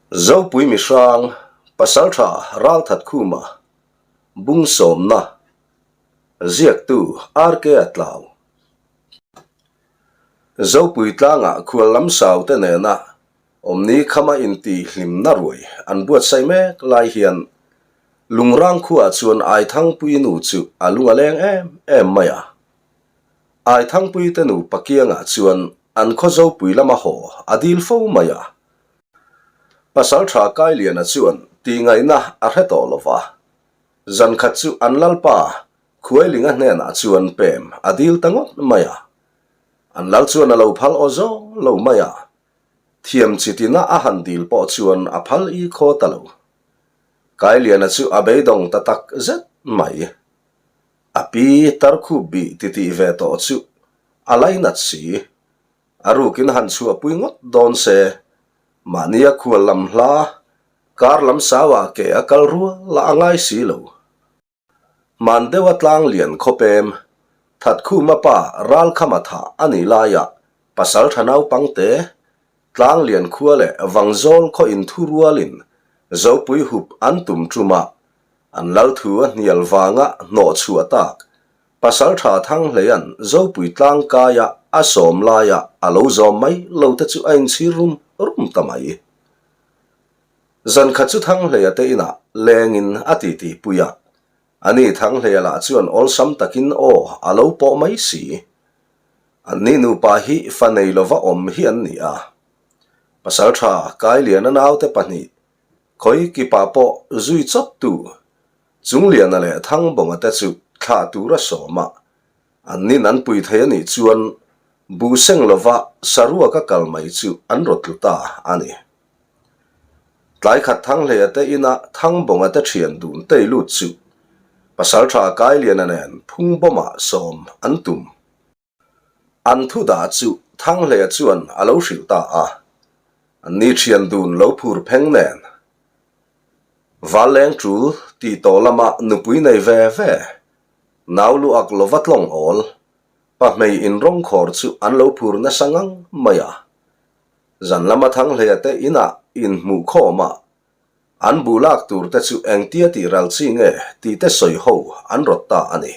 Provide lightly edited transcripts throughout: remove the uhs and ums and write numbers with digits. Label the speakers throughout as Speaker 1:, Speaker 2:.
Speaker 1: Zopui mihrang Pasaltha Ralthatkhuma bung sawmna ziaktu RK a tlau. Zopui tlangah khual lam sau te nena awmni khama intih hlimna ruai an buatsaih mek lai hian Lungrang khuaah chuan Aithangpui nu chu a lung a leng em em mai a. Aithangpui te nu Pakiangah chuan an khaw Zopui lama haw a dil fo mai a. Pasaltha Kailiana chuan tihngaihna a hre tawh lo va, zan khat chu an lalpa Khuailinga hnenah chuan pem a dil ta ngawt mai a. An lal chuan a lo phal aw zawng lo mai a, thiam chi tina a han dil pawh chuan a phal i khaw ta lo. Kailiana chu a beidawng ta tak zet mai. A pi tarkhup bih titih ve tawh chu a lainat si. A rukin han chhuahpui ngawt dawn se, mahnia khual lam hla, kar lam sauah ke a kal rual lah a ngai si lo. Hman deuha tlang lian khawpem, Thatkhuma pa Ralkhama thah a nih laiah pasal tha naupangte, tlang lian khua leh Vangzawl khaw inthu rualin Zopui hup an tum ṭuma an lalthu a hnial vanga hnawh chhuah tak Pasalṭha Thanghleia'n Zopui tlangkaia a sawm laia a lo zawm mai lo te chu a inchhir rum rum ta mai. Zan khat chu Thanghleia te inah lengin a titi pui a, ani Thanghleia lah chuan awlsam takin aw a lo pawh mai si. Anni nupa hi fa nei lova awm hi an ni a. Pasalṭha Kailiana naute pahnih khawi kipa pawh zui chawptu Chungliana leh Thangbawnga te chu thlah tur a sawm a, an nin an pui thei a nih chuan buh seng lova saruaka kal mai chu an rawt tlu ta a ni. Tlai khat Thanghleia te ina Thangbawnga te thian dun tei lut chu Pasaltha Kailiana nen phungbawmah sawm an tum. An thu dah chu Thanghleia chuan a lo hrilh ta a, an ni thian dun lo phur pheng nen. Valleng tul tih tawh lama nupui nei ve ve, nau lu ak lova tlawng awl, pahmei inrawng khawr chu an lo phur nasa ngang mai a. Zan lama Thanghleia te inah inhmuh khawm a, an buh lak tur te chu engtia tih ral chi nge tih te sawi ho an rawt ta a ni.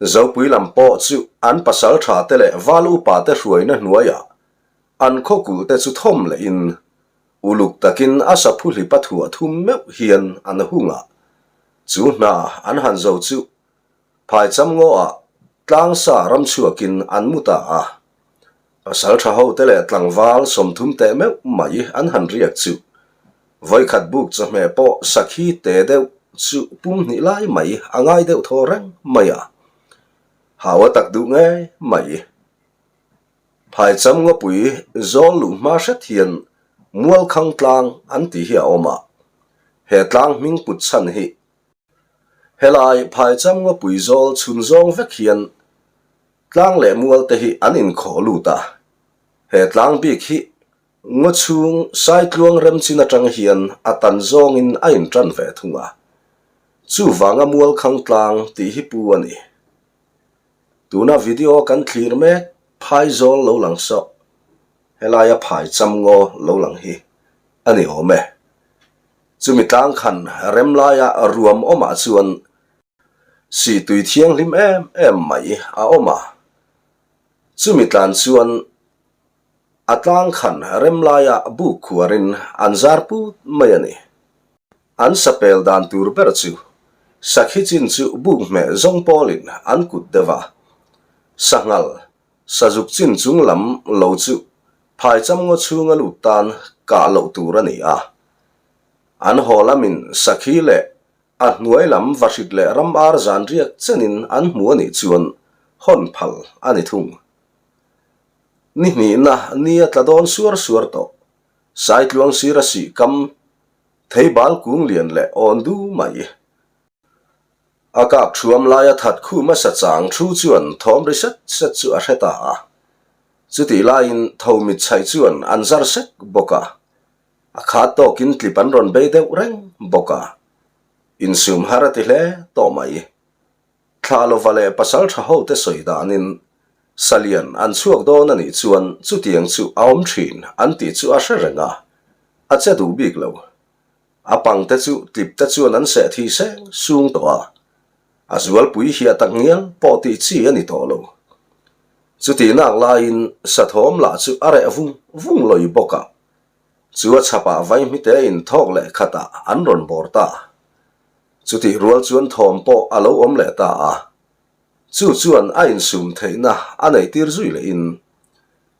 Speaker 1: Zopui lam pawh chu an pasal tha te leh val upa te hruaina hnuaiah an khawkulh te chu thawm lehin uluk takin a saphu hlipa thuah thum meuh hian an hung a, chu hna an han zo chu Phaicham ngaw-ah tlangsa ramchhuakin an mu ta a. Pasal tha hote leh tlangval 30 teh meuh mai an han riak chu vawikhat buk chawhmeh pawh sakhi te deuh chu pum hnih lai mai a ngai deuh thaw reng mai a. Hau a tak duh ngei mai. Phaicham ngawpui zawl luh hma hret hian Mualkhang tlang an tih hi a awm a. He tlang hming put chhan hi Helai Phaicham ngawpui zawl chhun zawng vek hian Tlang leh mual te hi an inkhawh lut a, he tlang bik hi ngaw chhung Saitluang remchin atang hian a tan zawngin a intan ve thung a, chuvanga Mualkhang tlang tih hi pu a ni. Tuna video kan thlir mek Phaizawl lo lang sawh, helaia Phaicham ngaw lo lang hi a ni awm e. Chumi tlang khan rem laia ruam awmah chuan Si tui thianghlim em em mai a awm a, chumi tlan chuan a tlang khan rem laia buk khuarin an zar put mai a ni. An sapel dan tur ber chu sakhi chin chu buk hmeh zawng pawlin an kut deuh a, sanghal sazuk chin chung lam lo chu phaicham ngaw chhunga lut tan kah loh tur a ni a. An haw lamin sakhi leh A hnuai lam vahrit leh ram ar zan riak chenin an hmu a nih chuan hawn phal a ni thung. Ni hnihna ni a tla dawn suar suar tawh. Saitluang sir a sih kam theibal kung lian leh awn du mai. A kak thuam laia that khum a sa chang thu chuan thawm ri set set chu a hre ta a. Chutih laiin tho mit chhaih chuan an zar sek bawk a. A khat tawkin tlip an rawn bei deuh reng bawk a, insum har a ti hle tawh mai. Thla lova leh pasal tha hote sawi danin Salian an chhuak dawn a nih chuan chutiang chu a awm thin an tih chu a hre reng a. a che duh bik lo. A pang te chu tlip te chuan an seh thi seng sung tawh a, a zualpui hiah tak ngial pawh tih chi a ni tawh lo. Chutih nak laiin sathawm lah chu a reh vung vung lawi bawk a, chu a chhapah vaihmite in thawk leh khatah an rawn bawr ta. Chutih rual chuan thawm pawh a lo awm leh ta a, Chu chuan a insum theihna a neihtir zui lehin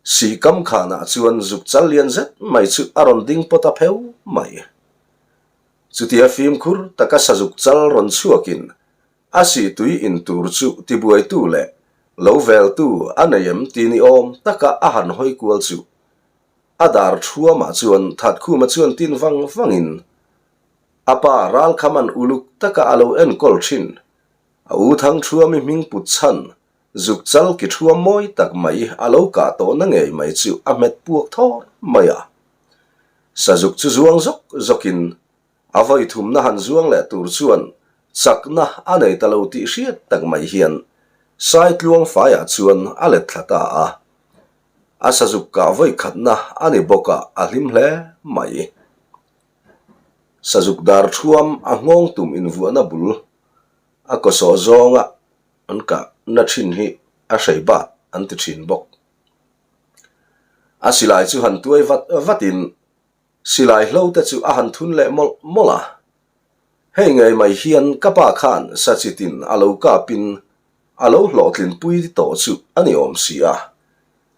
Speaker 1: Sihkam khanah chuan zuk chal lian zet mai chu a rawn ding pawt a pheu mai. Chutia fimkhur taka sazuk chal rawn chhuakin a sihtui in tur chu tibuaitu leh lo veltu a nei em ti ni awm taka a han hawi kual chu a dar thuamah chuan Thatkhuma chuan tin vang vangin a pa Ralkhaman uluk taka a lo enkawl thin A u Thangthuami hming put chhan zuk chal ki thuam mawi tak mai a lo kah tawhna ngei mai chu a hmet puak thawr mai a. Sazuk chu zuang zawk zawkin a vawi thumna han zuang leh tur chuan chakna a nei ta lo tih hriat tak mai hian Saitluang faiah chuan a let thla ta a. A sazuk kah vawi khatna a ni bawk a, a hlim hle mai. Sazuk dar thuam a nghawng tum invuahna bul a kawsawh zawnga an kah na thin hi a hrei bat an ti thin bawk. A silai chu han tuai vat vatin silai hlo te chu a han thun leh mawlh mawlh a. Hei ngei mai hian ka pa khan Sachitin a lo kapin a lo hlawhtlinpui tawh chu a ni awm si a,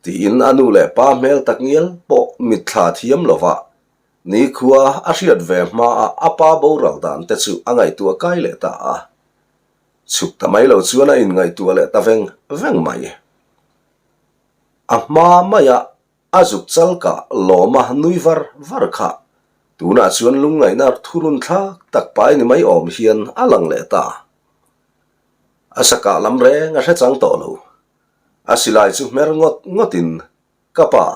Speaker 1: tiin a nu leh pa hmel takngial pawh mitthla thiam lova Nikhua a hriat ve hmaa a pa boral dan te chu a ngaihtuah kai leh ta a. Chhuk ta mai lo chuan a inngaihtuah leh ta veng veng mai. A hma maia a zuk chal kah lawma nui var var kha tunah chuan lungngaihna thurun thlak tak pai ni mai awm hian a lang leh ta. A sakah lam reng a hre chang tawh lo. A silai chu hmer ngawt ngawtin Ka pa,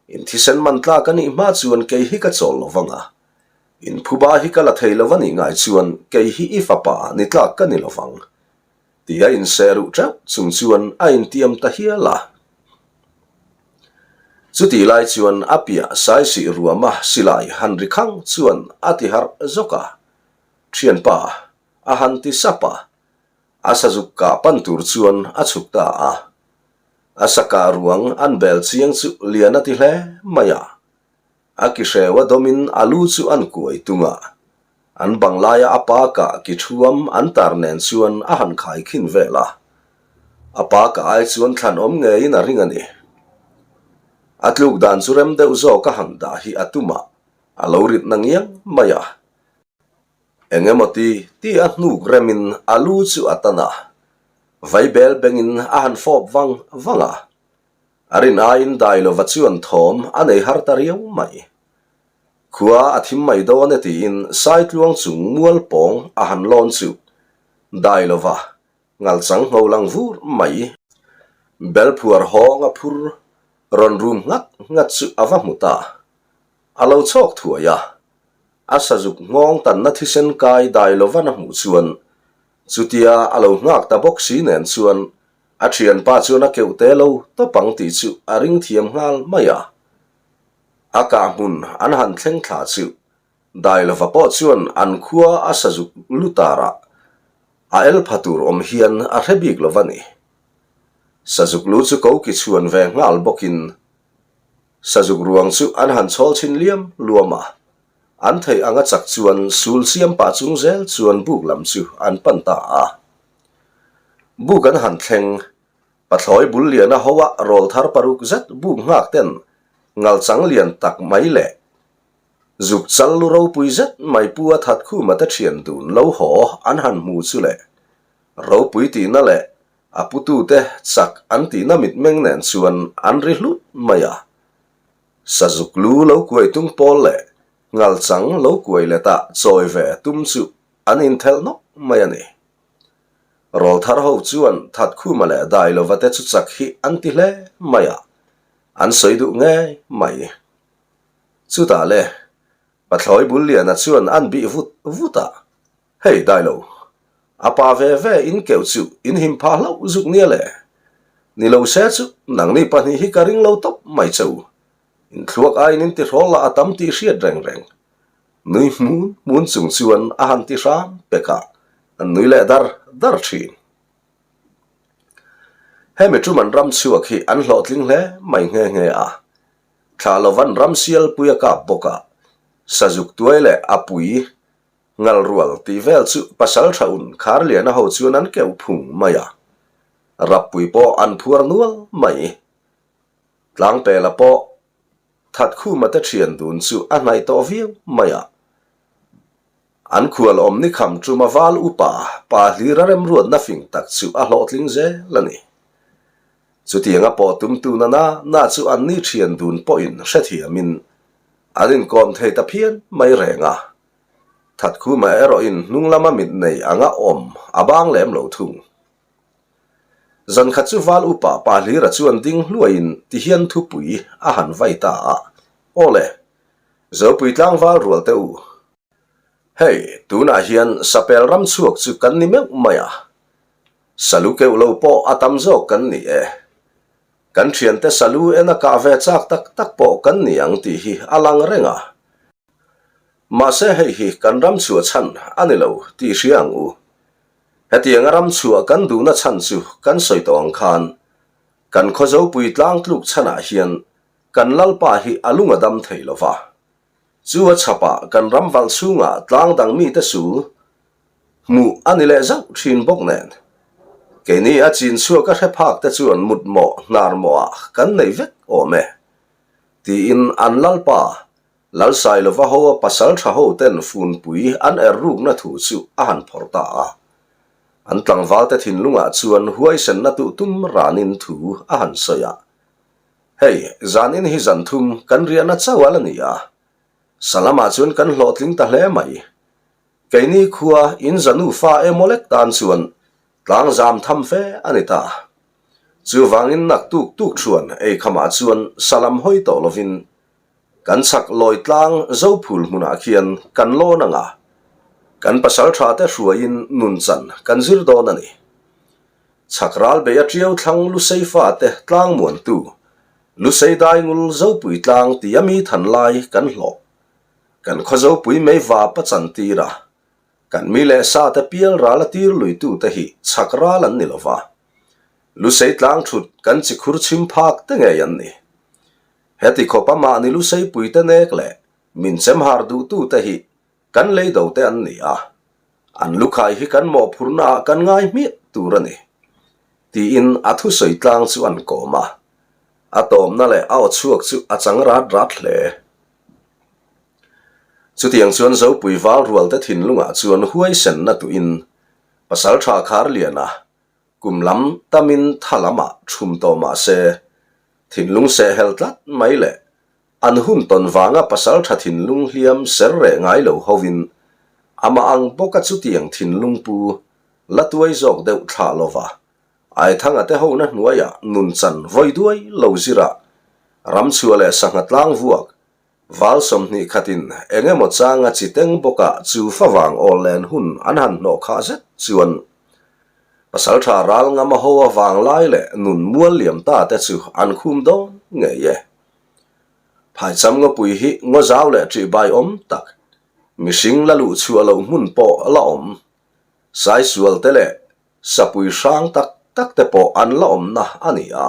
Speaker 1: in thisen man tlak a nih hma chuan kei hi ka chawl lo vang a. In phuba hi ka la thei lo a nih ngai chuan kei hi i fapa ni tlak ka ni lo vang. Ti a inseh ruh teuh chung chuan a intiam ta hial a. Chutih lai chuan a piah saisih ruama silai han ri khang chuan a ti harh zawk a. Thianpa, a han ti sap a. A sazuk kah pan tur chuan a chhuk ta a. A sakah ruang an bel chiang chu lian a ti hle mai a. A ki hreu a dawmin a lu chu an kuai tung a. An bang laia a pa kah ki thuam an tar nen chuan a han khai khin vel a. A pa kah ai chuan thlan awm ngeiin a ring a ni. A tluk dan chu rem deuh zawk a han dah hi a tum a, a lo rit na ngiang mai a. Eng emaw ti ti a hnuk remin a lu chu a tan a, vaibel bengin a han fawp vang vang a. A rin aiin Dailova chuan thawm a nei har ta riau mai. Khua a thim mai dawn e tiin Saitluang chung mual pawng a han lawn chu Dailova ngalchang ngho lang vur mai. Belphuar hawng a phur rawn rum nghat nghat chu a va hmu ta. A lo chhawk thuai a, A sazuk nghawng tanna thisen kai dai lovan a hmuh chuan chutia a lo nghak ta bawk si nen chuan a thianpa chuan a keuh te lo tawp ang tih chu a ring thiam nghal mai a. A kah hmun an han thleng thla chu dai lova pawh chuan an khua a sazuk lutarah a el pha tur awm hian a hre bik lova ni. Sazuk lu chu ko ki chhuan ve nghal bawkin Sazuk ruang chu an han chhawl chhin liam luam a, an theih anga chak chuan sul siam pah chung zel chuan buk lam chu an pan ta a. Buk an han thleng, pathlawi bul liana ho a rawl thar paruk zet buk nghak ten ngalchang lian tak mai leh zuk chal lu ropui zet mai pu a that khuma te thian dun lo haw an han hmu chu leh ropui tihna leh A putute chak an tihna mitmeng nen chuan an ri hlut mai a. Sazuk lu lo kuai tung pawl leh ngalchang lo kuai leta chawi ve tum chu an inthelh nawk mai a ni. Rawlthar ho chuan Thatkhuma leh Dailova te chu chak hi an ti hle mai a, an sawi duh ngei mai. Chutah le, Pathlawi Bulliana chuan an bih vut vut a, Hei Dailo, a pa ve ve in keuh chu in him phah hlauh zuk nia le. Ni lo se chu nangni pahnih hi ka ring lo tawp mai che u. Inthluak aiin intihrawl lah a tam tih hriat reng reng. Nui hmun hmun chung chuan a han ti hram pek a, an nui leh dar dar thin. Hemi tum an ram chhuak hi an hlawhtling hle mai nghe nghe a, thlah lovan ram sialpui a kap bawk a, sazuk tuai leh a pui ngal rual tih vel chu pasal tha un Kharliana ho chuan an keuh phung mai a, rappui pawh an phuar nual mai. Tlangpela pawh Thatkhuma te thian dun chu a hnaih tawh viau mai a. An khual awm ni kham tuma val upa pa hlira remruatna fing tak chu a hlawhtling zel a ni. Chutianga pawh tumtu na na na chu an ni thian dun pawhin hrethiamin an inkawm thei ta phian mai reng a. Thatkhuma erawhin hnung lama mit nei anga awm a bang lem lo thung. Zankhat chu val upa pa hlira chuan ding hluaiin tihian thupui a han vai ta a, Aw le, Zopui tlangval rual teh u. Hei, tunah hian sapel ram chhuak chu kan ni meuh mai a, salu keuh lo pawh a tam zawk kan ni e. Kan thiante salu en a kah ve chak tak tak pawh kan ni ang tih hi a lang reng a. Mahse hei hi kan ram chhuah chhan a ni lo tih hria ang u. Hetianga ram chhuah kan duhna chhan chu kan sawi tawh ang khan kan Khawzopui tlang tluk chhanah hian kan Lalpa hi a lung a dam thei lo va. Chu a chhapah kan ram valh chhungah tlang dang mite sul hmuh a ni leh zauh thin bawk nen. Keini a chin chhuak a hre phak te chuan mut mawh hnar mawhah kan nei vek awm e tiin an Lalpa Lalsailova ho a pasal tha ho ten funpui an er rukna thu chu a han phawrh ta a. An tlangvalte thinlungah chuan huaisenna tuh tum ranin thu a han sawi a. Hei, zanin hi zan thum kan riahna chauh a la ni a. Salamah chuan kan hlawhtling ta hle mai. Keini khua in zanu fa emaw lek tan chuan tlangzam tham fe a ni ta. Chuvangin naktuk tuk thuan eikhamah chuan salam hawi tawh lovin Kan chhak lawi tlang Zophul hmunah khian kan lawn ang a, kan pasal tha te hruaiin nunchan kan zir dawn a ni. Chhak ral bei a tiau thlang Lusei fate tlang muantu, Lusei daingul Zopui tlang tia mi than lai kan hlawh. Kan khaw Zopui mei vap a chan tir a, kan mi leh sa te pial ral a tir luitu te hi chhak ral an ni lo va. Lusei tlang thut kan chi khur chhim phak te ngei an ni. Heti khawp a mahni Luseipuite nek leh min chemhar duhtute hi kan leidote an ni a, an lukhai hi kan mawhphurhna ah kan ngai hmiah tur a ni, tiin a thusawi tlang chu an kawm a. A tawmna leh a aw chhuak chu a chang rat rat hle. Chutiang chuan Zopui val rualte thinlungah chuan huaisenna tuhin Pasalṭha Kharliana Kum lam tamin tha lamah chhum tawh mah se, thinlung sehhel tlat mai leh an hun tawn vanga pasal tha thinlung hliam ser reh ngai lo hovin amah ang bawka chutiang thinlung pu la tuai zawk deuh thlah lova Aithanga te hona hnuaiah nunchan vawi duai lo zirah ramchhuah leh sangha tlang vuak Val 20 khatin eng emaw changa chi teng bawka chu favang awl len hun an han hnawh khah zet chuan Pasaltha ral ngama ho a vang lai leh nun mual liam ta te chu an khum dawn ngei e. Phaicham ngawpui hi ngaw zau leh ṭihbai awm tak, mihring la luh chhuah loh hmun pawh la awm, saisual te leh Sapui hrang tak tak te pawh an la awmna a ni a.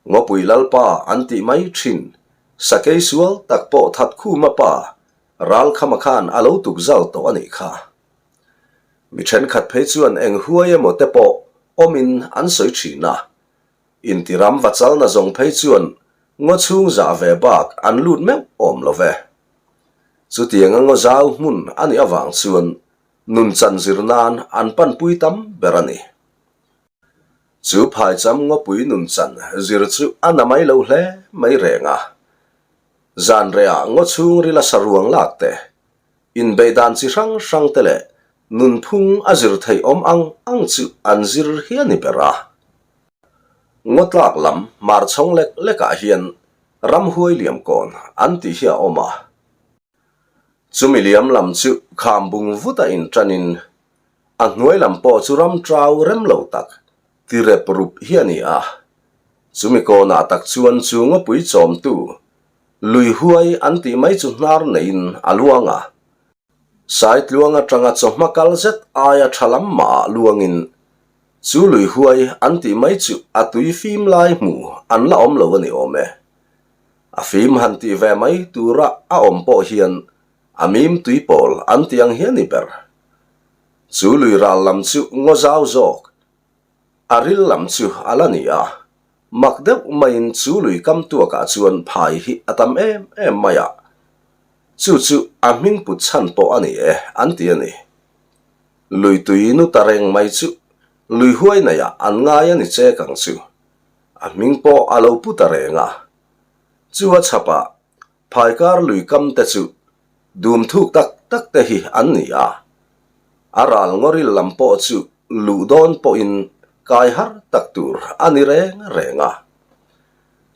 Speaker 1: Ngawpui Lalpa an tih mai thin, sakei sual tak pawh Thatkhuma pa Ralkhama khan a lo tuk zal tawh a nih kha. Mi thenkhat phei chuan eng huai emaw te pawh awmin an sawi thin a. Intiram va chalna zawng phei chuan ngaw chhung zah ve bak an lut meuh awm lo ve. Chutianga ngaw zau hmun a nih avang chuan Nunchan zir nan an panpui tam ber a ni. Chu phaicham ngawpui nunchan zir chu a na mai lo hle mai reng a. Zan rehah ngaw chhung rila saruang lak te, inbeih dan chi hrang hrang te leh nunphung a zir theih awm ang ang chu an zir hi a ni ber a. Ngaw tlak lam hmar chhawng lek lekah hian ramhuai liam kawn an tih hi a awm a. Chumi liam lam chu kham bung vut a inṭanin a hnuai lam pawh chu ram ṭau rem lo tak ti rep rup hi a ni a. Chumi kawnah tak chuan chu ngawpui chawmtu. Lui huai an tih mai chu hnar neiin a luang a. Saitluang atanga chawhma kal zet aia tha lam mahah luangin chu lui huai an tih mai chu a tui fim lai hmu an la awm lo a ni awm e. A fim han tih ve mai tura a awm pawh hian a mim tui pawl an tih ang hi a ni ber. Chu lui ral lam chu ngaw zau zawk, a ril lam chu a la ni a. Mak deuh maiin chu lui kam tuakah chuan phai hi a tam em em mai a, chu chu a hming put chhan pawh a ni e an ti a ni. Lui tui nu ta reng mai chu lui huai neiah an ngai a ni chek ang chu. A hming pawh a lo pu ta reng a. Chu a chhapah Phaikar lui kam te chu dum thuk tak tak te hi an ni a. A ral ngawril lam pawh chu luh dawn pawhin kai har tak tur a ni reng reng a.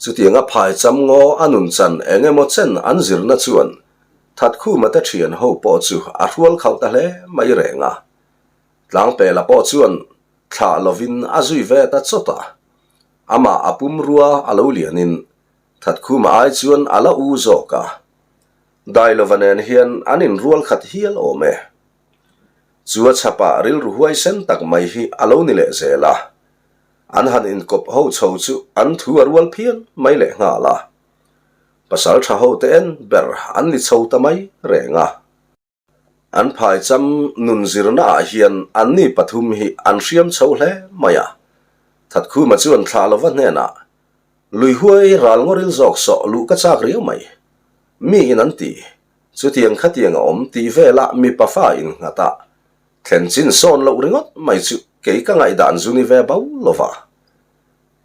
Speaker 1: Chutianga phai cham ngaw a nun chan eng emaw chen an zirna chuan Thatkhuma te thian ho pawh chu a hrual khalh ta hle mai reng a. Tlangpela pawh chuan thlah lovin a zui ve ta chawt a. Amah a pumrua a lo lianin Thatkhuma ai chuan a la u zawk a. Dailova nen hian an inrual khat hial awm e. Chu a chhapah rilru huaisen tak mai hi a lo ni leh zel a. An han inkawp ho chho chu an thu a rual phian mai leh nghal a. Pasal tha ho te en ber an ni chho ta mai reng a. An phaicham nun zirna ah hian anni pathum hi an hriam chho hle mai a. Thatkhuma chuan thlah lova hnenah, Lui huai ral ngawril zawk sawh luh ka chak riau mai. Mi in an ti, chutiang khatiang a awm tih velah mipa fa innghat a, thlen chin sawn loh ringawt mai chu kei ka ngaihdan zu ni ve bo lova.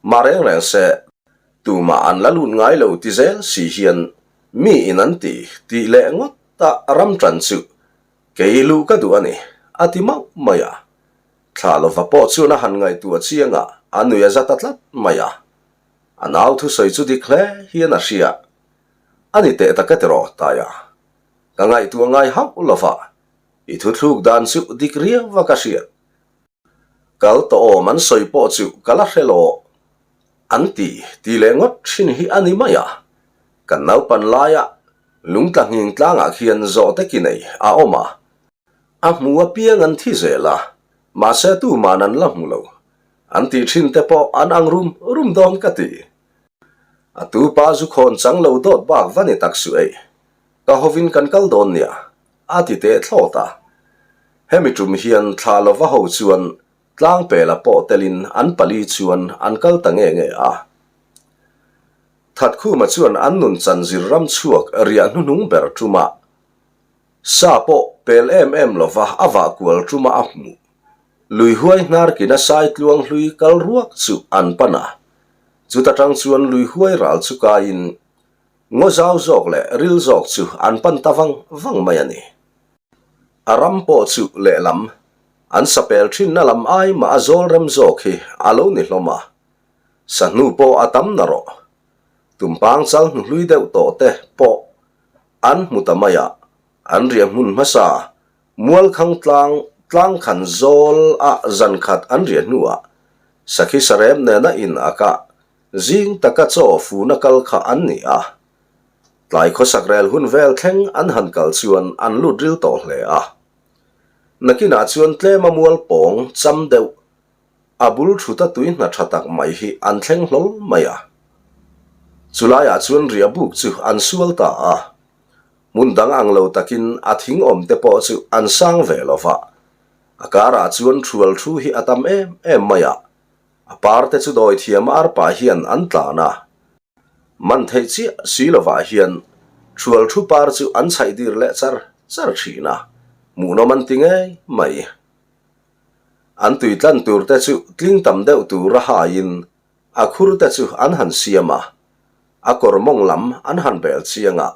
Speaker 1: Mah reng reng se, tumah an la lut ngai lo ti zel si hian mi in an ti tih leh ngawt ta ram tan chu kei luh ka duh a ni, a ti mauh mai a. Thla lova pawh chuan a han ngaihtuah chiang a, a nui a za ta tlat mai a. A nau thusawi chu dik hle hian a hria. A ni teh tak e tiraw, Taia. Ka ngaihtuah ngai hauh lova, i thuthluk dan chu dik riau va ka hriat. Kal tawh awm an sawi pawh chu ka la hre lo. An ti ti leh ngawt thin hi a ni mai a. Kan naupan laia lungtla nghing tlangah khian zawhte ki nei a awm a. A hmu apiang an thi zel a, mahse tuman an la hmu lo. An tih thin te pawh an ang rum rum dawn ka ti. A tupa zu khawn chang lo dawt bak va ni tak suh ei. Ka hovin kan kal dawn nia, a ti teh thlawt a. Hemi tum hian thla lova ho chuan tlangpela pawh telin an pali chuan an kal ta nge nge a. Thatkhuma chuan an nun chan zir ram chhuak riah hnuhnung ber tumah Sa pawh pel em em lova a vah kual ṭuma a hmuh. Lui huai hnar kina sai tluang hlui kal ruak chu an pan a. Chuta ṭang chuan lui huai ral chu kaiin ngaw zau zawk leh ril zawk chu an pan ta vang vang mai a ni. A ram pawh chu lehlam, an sa pel ṭhinna lam ai mah a zawl rem zawk hi a lo ni hlawm a. Sa hnu pawh a tam narawh. Tumpang chal hnuhlui deuh tawh te pawh An hmu ta mai a, an riah hmun hmasa, Mualkhang tlang, tlangkhan zawl ah zan khat an riah hnuah Sakhi Sarem nena in a kah, zing taka chaw funa kal kha an ni a. Tlai khawsak rel hun vel thleng an han kal chuan an lut ril tawh hle a. Nakinah chuan tlema mual pawng cham deuh A bul thuta tui hna tha tak mai hi an thleng hlawl mai a. Chulaiah chuan riah buk chu an sual ta a. Hmun dang ang lo takin a thing awm te pawh chu an sang ve lo va. A karah chuan thual thu hi a tam em em mai a. A par te chu dawi thiam arpa hian an tlan a. Man theih chiah si lovah hian thual thu par chu an chhaih dir leh char char thin a. Hmuhnawm an ti ngei mai. An tui tlan tur te chu tling tam deuh tur a haiin a khur te chu an han siam a, a kawr mawng lam an han bel chiang a,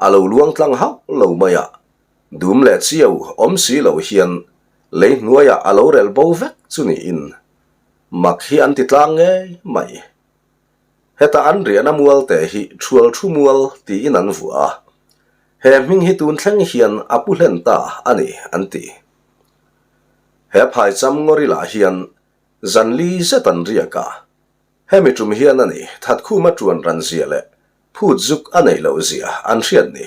Speaker 1: a lo luang tlang hauh lo mai a, dum leh chiau awm si lo hian lei hnuaiah a lo rel bo vek chu niin mak hi an ti tlang ngei mai. Heta an riahna mual te hi Thual Thu Mual tiin an vuah a, he hming hi tun thleng hian a pu hlen ta a ni an ti. He phaicham ngawrilah hian zan li zet an riak a, hemi tum hian a ni Thatkhuma ṭuan ran zia leh. phut zuk a neih loh zia an hriat ni.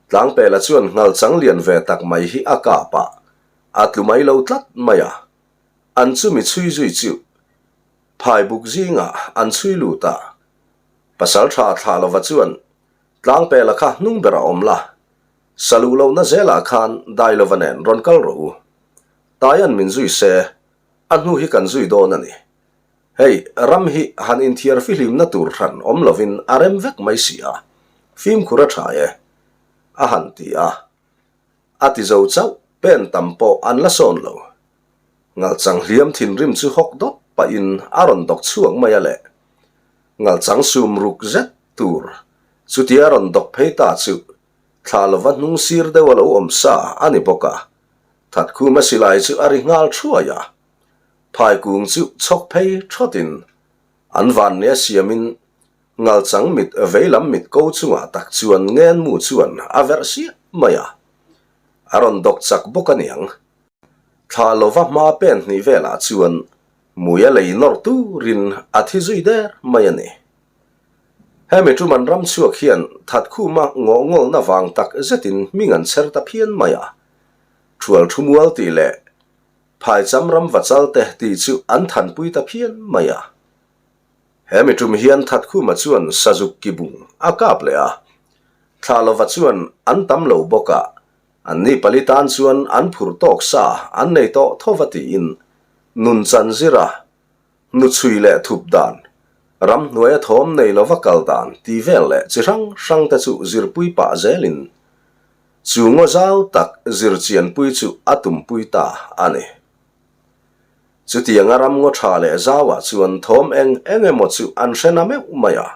Speaker 1: Tlangpela chuan nghalchang lian ve tak mai hi a kap a, a tlu mai lo tlat mai a. An chumi chhui zui chu phaibuk zingah an chhui lut a. Pasaltha thlah lova chuan Tlangpela kha hnung ber a awm la, sa luh lohna zelah khan Dailova nen rawn kal rawh u. Taian min zui se, a hnu hi kan zui dawn a ni. Hei, ram hi han inthiar fihlimna tur hran awm lovin a rem vek mai si a, fimkhur a tha e, a han ti a. A ti zo chauh, pen tam pawh an la sawn lo. Ngalchang hliam thinrim chu hawk dawt pahin a rawn dawk chhuak mai a le. Ngalchang sum ruk zet tur chutia rawn dawk phei ta chu thla lova hnung sir deuh a lo awm sa a ni bawk a. Thatkhuma silai chu a ri nghal thuai a. Phaikung chu chhawk phei thawtin an vannia siamin ngalchang mit veilam mit ko chungah tak chuan ngenmu chuan a verh siah mai a. A rawn dawk chak bawk a niang. Thla lova hma pen hnih velah chuan mui a lei nawr turin a thi zui der mai a ni. Hemi tum an ram chhuak hian Thatkhuma ngawhngawlna vang tak zetin hming an chher ta phian mai a. Thual thu mual tih leh Phaicham ram va chal te tih chu an thanpui ta phian mai a. Hemi tum hian Thatkhuma chuan Sazuk kibung a kap leh a. Thla lova chuan an tam lo bawk a, Anni pali tan chuan an phur tawk sa an nei tawh tho va tiin nun chan zira hnuchhui leh thup dan, ramhnuaia thawm nei lova kal dan ti vel leh chi hrang hrang te chu zirpui pah zelin chu ngaw zau tak zir chianpui chu a tumpui ta a ni. Chutianga ram ngaw tha leh zauah chuan thawm eng eng emaw chu an hre na meuh mai a,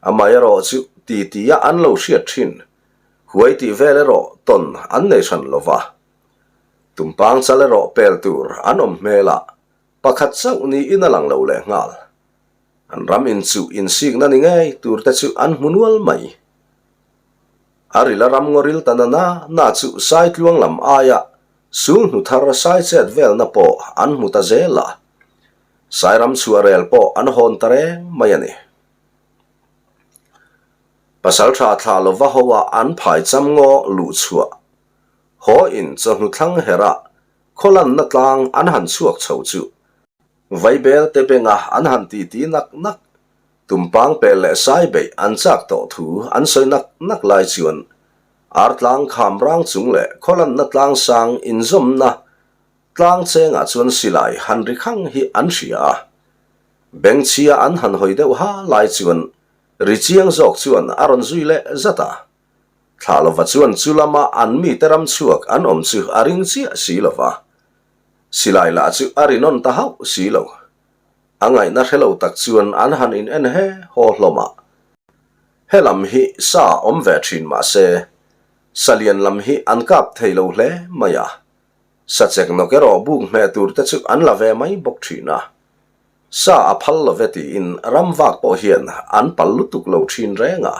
Speaker 1: amaherawh chu ti tia an lo hriat thin Huai tih vel erawh tawn an nei hran lo va. Tumpang chal erawh pel tur an awm hmel a, pakhat chauh niin a lang lo leh nghal. An ram inchuh insikna ni ngei tur te chu an hmu nual mai. A rila ram ngawril ta na na na chu Saitluang lam aia sulhnu thar sai chet velna pawh an hmu ta zel a, Sairam chhuah rel pawh an hawn ta reng mai a ni. Pasalṭha thla lova hoa an phai cham ngaw luh chhuah haw in chawhnu thlang herah khawlanna tlang an han chhuak chho chu Vaibel te benga an han titi nak nak, tumpang pel leh sai beih an chak tawh thu an sawi nak nak lai chuan artlang kham rang chung leh khawlanna tlang sang inzawmna tlang chengah chuan silai han ri khang hi an hria a. Bengchhia an han hawi deuh ha lai chuan Ri chiang zawk chuan a rawn zui leh zat a. Thla lova chuan chu lama an mite ram chhuak an awm chu a ring chiah si lo va. Silai lah chu a ri nawn ta hauh si lo. A ngaihna hre lo tak chuan an han in en he haw hlawm a. He lam hi sa awm ve thin mah se, sa lian lam hi an kap thei lo hle mai a. Sa chek nawk erawh buk hmeh tur te chu an la ve mai bawk thin a. Sa a phal lo ve tiin ram vak pawh hian an pal lutuk lo thin reng a.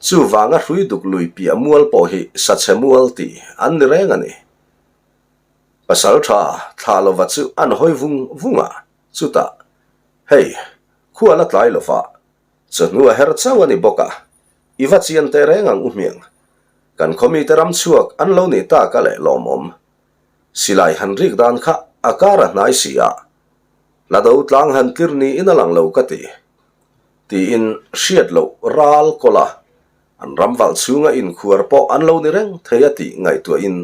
Speaker 1: Chuvanga hrui duk lui piah mual pawh hi sa chhe mual tih an ni reng a ni. Pasal tha thla lova chu an hawi vung vung a, chutah, Hei, khua la tlai lova, chawhnu a her chauh a ni bawk a, i va chian teh reng ang u hmiang. Kan khaw mite ram chhuak an lo nih tak a leh lawmawm. Silai han rik dan kha a kar a hnai si a, hla do tlang han tlir niin a lang lo ka ti. Tiin hriat loh ral kawlh a, an ram valh chhunga inkhuar pawh an lo ni reng thei a tih ngaihtuahin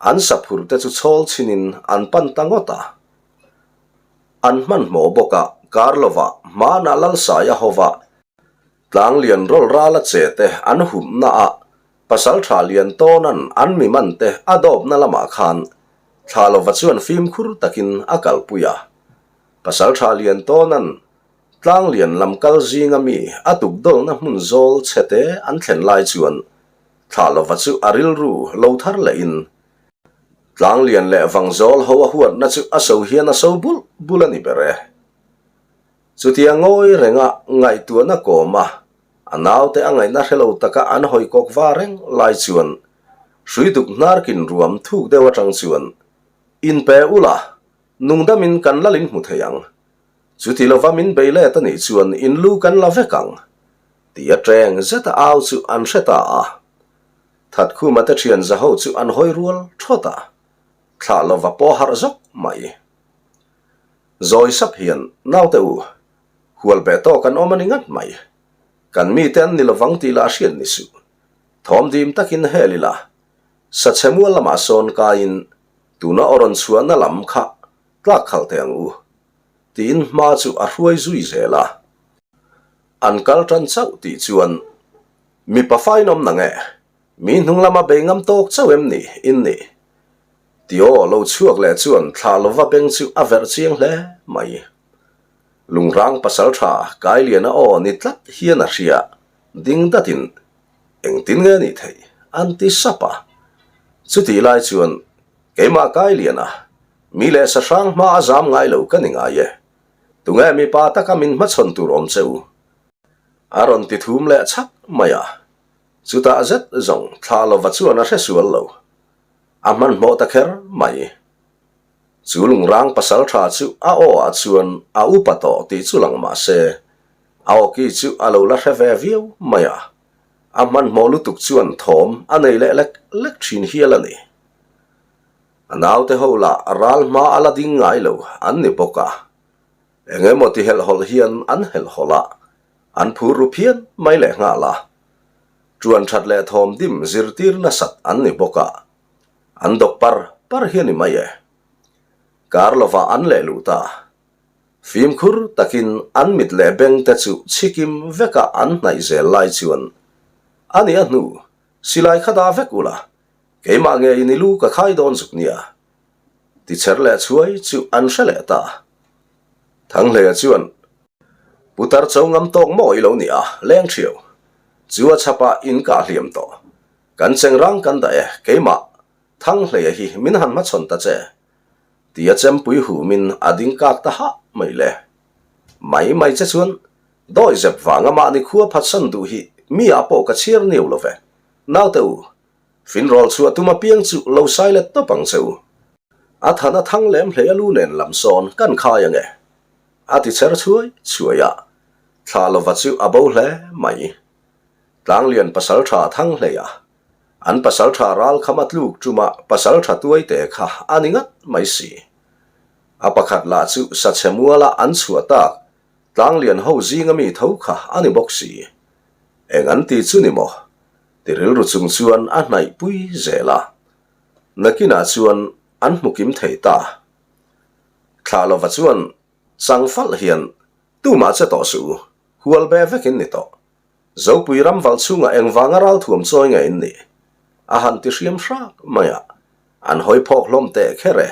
Speaker 1: an saphur te chu chhawl chhinin an pan ta ngawt a. An hmanhmawh bawk a, kar lovah hmanah Lalsaia hova Tlang lian rawl ral a che te an humna ah Pasaltha lian tawnan an mi man te a dawpna lamah khan thla lova chuan fimkhur takin a kalpui a. Pasaltha lian tawnan tlang lian lam kal zinga mi a tukdawlna hmun zawl chhe te an thlen lai chuan thla lova chu a rilru lo thar lehin tlang lian leh vangzawl ho a huatna chu a so hian a so bulh bulh a ni ber e. Chutia ngawi renga ngaihtuahna kawm a, a naute a ngaihna hre lo taka an hawi kawk va reng lai chuan hrui duk hnarkin ruam thuk deuh atang chuan inpe ula, nungdamin kan lalin hmu thei ang. Chuti lova min bei let a nih chuan in lu kan la vek ang. Tia ṭeng zeta au chu an hre ta a. Thatkhuma te ṭhian zaho chu an hawi rual ṭhawt a, thlah lova pawh harh zawk mai. Zawi sap hian naute u, hual beh tawk an awm a ni ngat mai. Kan mite an ni lovang tih lah hriat ni suh. Thawm dim takin hel ila, sachhe mual lamah sawn kaiin tuna aw rawn chhuahna lam kha tlak khalh teh ang u, tiin hma chu a hruai zui zel a. An kal tan chauh tih chuan mipa fain awm nang e, mi hnung lama bei ngam tawk chauh em ni in nih? Ti aw lo chhuak leh chuan thlah lova beng chu a verh chiang hle mai. Lungrang pasal tha Kailiana aw ni tlat hian a hria, ding datin engtin nge nih theih an ti sap a. Chutih lai chuan keimah Kailiana mi leh sahrang hma a zam ngai lo ka ni ngai e. Tunge mipa taka min hmachhawn tur awm che u? A rawn ti thum leh chhak mai a. Chutah zet zawng thla lova chuan a hre sual lo. A hmanhmawh ta kher mai. Chu lungrang pasal tha chu a aw ah chuan a upa tawh tih chu lang mah se, a awki chu a lo la hre ve viau mai a. A hmanhmawh lutuk chuan thawm a nei leh lek lek thin hial a ni. A naute ho lah ral hma a la ding ngai lo an ni bawk a, eng emaw ti helhhawlh hian an helhhawlh a, an phur ru phian mai leh nghal a. Tuan that leh thawm dim zirtir nasat an ni bawk a, an dawk par par hi a ni mai e. Kar lovah an leh luh ta. Fimkhur takin an mit leh beng te chu chhikim veka an hnaih zel lai chuan a ni a hnu, silai kha dah vek ula, Keimah nge in i lu ka khai dawn zuk nia? Ti cher leh chhuai chu an hre leh ta. Thanghleia chuan, Putar cho ngam tawk maw i lo nia, leng thiau. Chu a chhapah in kah hliam tawh. Kan cheng rang kan dah e, keimah Thanghleia hi min han hmachhawn ta che. Ti a chempui humin a ding kak ta hah mai le. Mai mai che chuan, dawi zep vanga mahni khua phatsan duh hi mi ah pawh ka chhiar niau lo ve. Naute u, Finrawl chhuah tum apiang chu lo sai let tawp ang che u. A than a thang lem hlei a lu nen lam sawn kan khai ange. A ti cher chhuai chhuai a, thla lova chu a bo hle mai. Tlanglian pasaltha thang hlei a, an pasaltha ral kham a tluk ṭuma pasaltha tuaite kha a ni ngat mai si. A pakhat lah chu sachhe muala an chhuah tak Tlanglian ho zinga mi tho kha a ni bawk si. Eng an ti chu ni maw? Ti rilru chung chuan a hnaih pui zel a. Nakinah chuan an hmu kim thei ta. Thlah lova chuan chang falh hian tumah che tawh suh u, hual be vekin ni tawh. Zopui ram valh chhungah engvanga ralthuam chawi nge in nih? A han ti hriam hrak mai a, an hawi phawk hlawm teh kher e.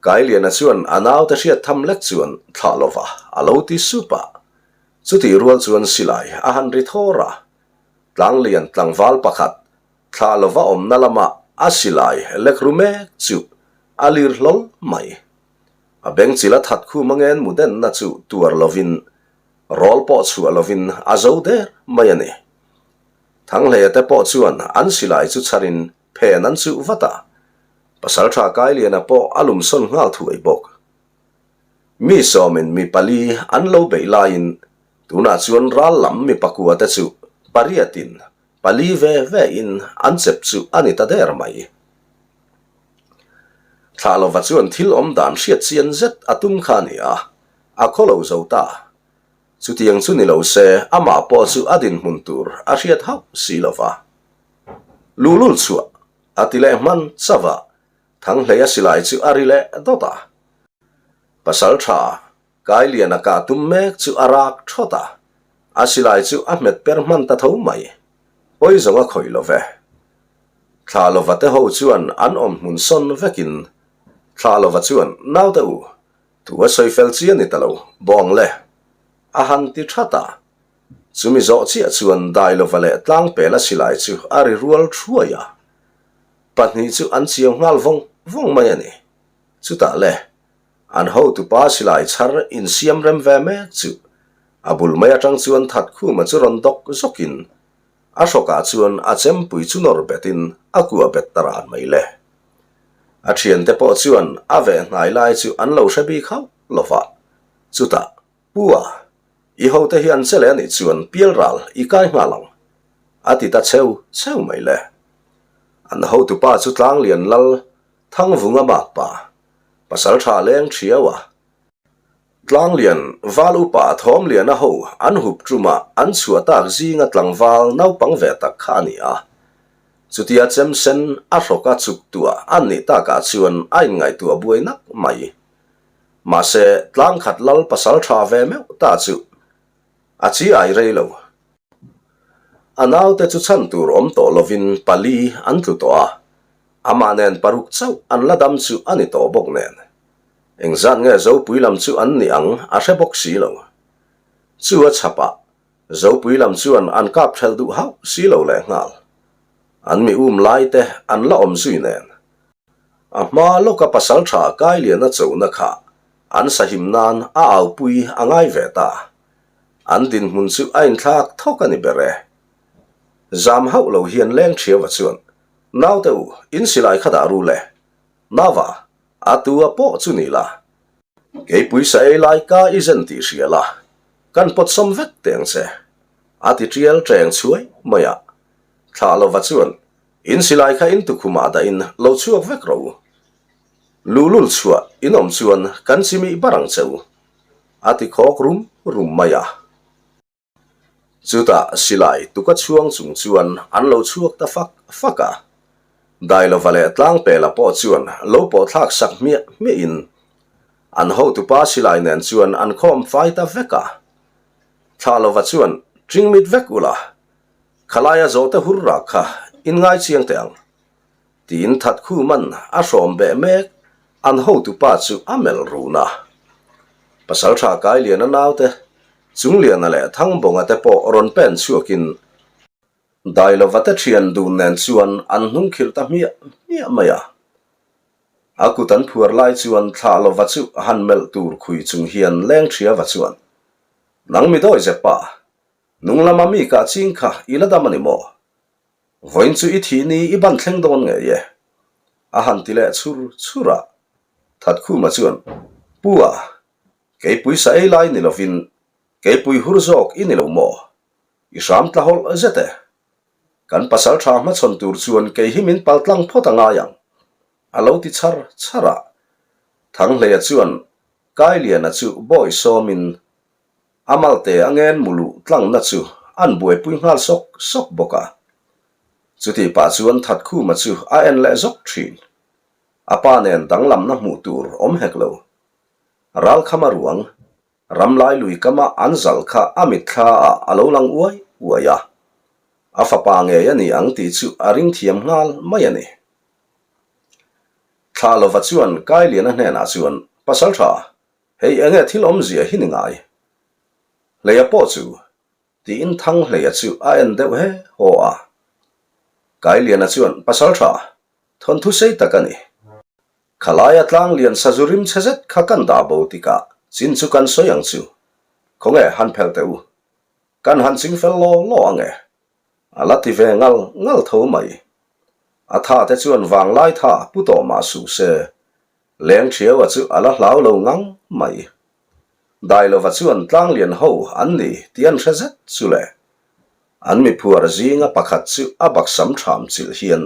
Speaker 1: Kailiana chuan a naute hriat tham lek chuan thlah lova a lo ti sup a. Chutih rual chuan silai a han ri thawr a, tlanglian tlangval pakhat thlah lova awmna lama a silai lek ru mek chu a lir hlawl mai. A bengchil a that khum angen mu denna chu tuar lovin rawl pawh chhuah lovin a zo der mai a ni. Thanghleia te pawh chuan an silai chu chharin phen an chuh vat a, Pasaltha Kailiana pawh a lumsawn nghal thuai bawk. Mi sawmin mi pali an lo beih laiin tunah chuan ral lam mi pakua te chu pariatin pali ve ve in an chep chu a ni ta der mai. Thlah lova chuan thil awm dan hriat chian zet a tum kha a ni a, a khaw lo zo ta. Chutiang chu ni lo se amah pawh chu a dinhmun tur a hriat hauh si lova. Luhlul chhuah a ti leh hman chauh a, Thanghleia silai chu a ri leh dawt a. Pasal tha Kailiana kah tum mek chu a rak thawt a, a silai chu a hmet per hman ta tho mai. Pawi zawng a khawih lo ve. Thla lova te ho chuan an awm hmun sawn vekin Thla lova chuan naute u, thu a sawi fel chi a ni ta lo, bawng le. A han ti that a. Chumi zawh chiah chuan dai lova leh tlangpela silai chu a ri rual thuai a. Pahnih chu an chiau nghal vawng vawng mai a ni. Chutah le, an hotupa silai chhar insiam rem ve mek chu a bul mai atang chuan Thatkhuma chu rawn dawk zawkin a hrawkah chuan a chempui chu nawr betin a kuah bet ta ran mai le. A thiante pawh chuan a veh hnai lai chu an lo hre bik hauh lo va. Chutah, Pu a! I hote hi an che leh a nih chuan pialral i kai nghal ang, a ti ta cheu cheu mai le. An hotupa chu Tlanglian Lal Thangvunga makpa, pasaltha leng thiau a. Tlanglian val upa Thawmliana ho an hup ṭuma an chhuah tak zinga tlangval naupang ve tak kha a ni a. Chutia chemsen a hrawka chuk tuah an nih takah chuan a inngaihtuah buai nak mai. Mahse, tlangkhat lal pasal tha ve meuh ta chu a chi ai rei lo. A naute chu chhan tur awm tawh lovin pali an tlu tawh a, amah nen paruk chauh an la dam chu a ni tawh bawk nen. Engzat nge Zopui lam chu an nih ang a hre bawk si lo. Chu a chhapah Zopui lam chuan an kap ṭhelh duh hauh si lo lehnghal. An mi um lai te an la awm zui nen. A hma lawka pasal tha Kailiana chona kha an sahim nan a aupui a ngai ve ta. An dinhmun chu a inthlak thawk a ni ber e. Zam hauh lo hian leng thiaua chuan, Naute u, in silai kha dah ru le. Nava, a tu a pawh chu ni la. Kei puisa ei lai ka i zen tih hria la, kan pawt sawm vek teh ang che. A ti tial teng chhuai mai a. Thlah lova chuan, In silai kha in tukhumah dahin lo chhuak vek rawh u. Luhlul chhuah in awm chuan kan chimih bar ang che u, a ti khawk rum rum mai a. Chutah silai tuka chhuang chung chuan an lo chhuak ta fak fak a. Dailova leh Tlangpela pawh chuan lo pawh thlak sak hmiah hmiahin an hotupa silai nen chuan an khawm fai ta vek a. Thlalova chuan ṭingmit vek ula, Khalaia zawhte hur rak kha in ngai chiang teh ang, tiin Thatkhuman a hrawm beh mek an hotupa chu a melh run a. Pasaltha Kailiana naute, Chungliana leh Thangbawnga te pawh rawn pen chhuakin Dailova te thian dun nen chuan an hnung khirh ta hmiah hmiah mai a. A kut an phuar lai chuan Thlahlova chu han melh tur khui chung hian Lengthiava chuan, Nang mi dawi zep pa, Nung lama mi kah ching kha i la dam a ni maw? Vawiin chu i thih ni i ban thleng dawn ngei e. A han ti leh chhur chhur a. Thatkhuma chuan, Pu a, keipui sa ei lai ni lovin keipui hur zawk i ni lo maw? I hram tla hawlh zet e. Kan pasal tha hmachhawn tur chuan kei hi min pal tlang phawt a ngai ang, a lo ti chhar chhar a. Thanghleia chuan Kailiana chu bawi sawmin A malte a ngen muluh tlangna chu an buaipui nghal sawk sawk bawk a. Chutih pah chuan Thatkhuma chu a en leh zawk thin. A pa nen danglamna hmuh tur awm hek lo. Ralkhama ruang, Ramlai lui kama an zal kha a mitthla ah a lo lang uai uai a. A fapa ngei a ni ang tih chu a ring thiam nghal mai a ni. Thla lova chuan Kailiana hnenah chuan, Pasaltha, Hei enge thil awmzia hi ni ngai? Hleia pawh chu tiin Thang Hleia chu a en deuh he haw a. Kailiana chuan pasal tha thawnthu sei tak a ni. Khalaia tlang lian sazu rim chhe zet kha kan dah bo tikah chin chu kan sawi ang chu. Khawnge han phelh teh u. Kan han ching fel law law ang e. A la ti ve ngal ngal tho mai. A tha te chuan vanglai tha pu tawh mah suh se Leng Thiaua chu a la hlau lo ngang mai. Dailova chuan tlanglian ho an ni tih an hre zet chu le. An miphuar zinga pakhat chu a baksam tham chilh hian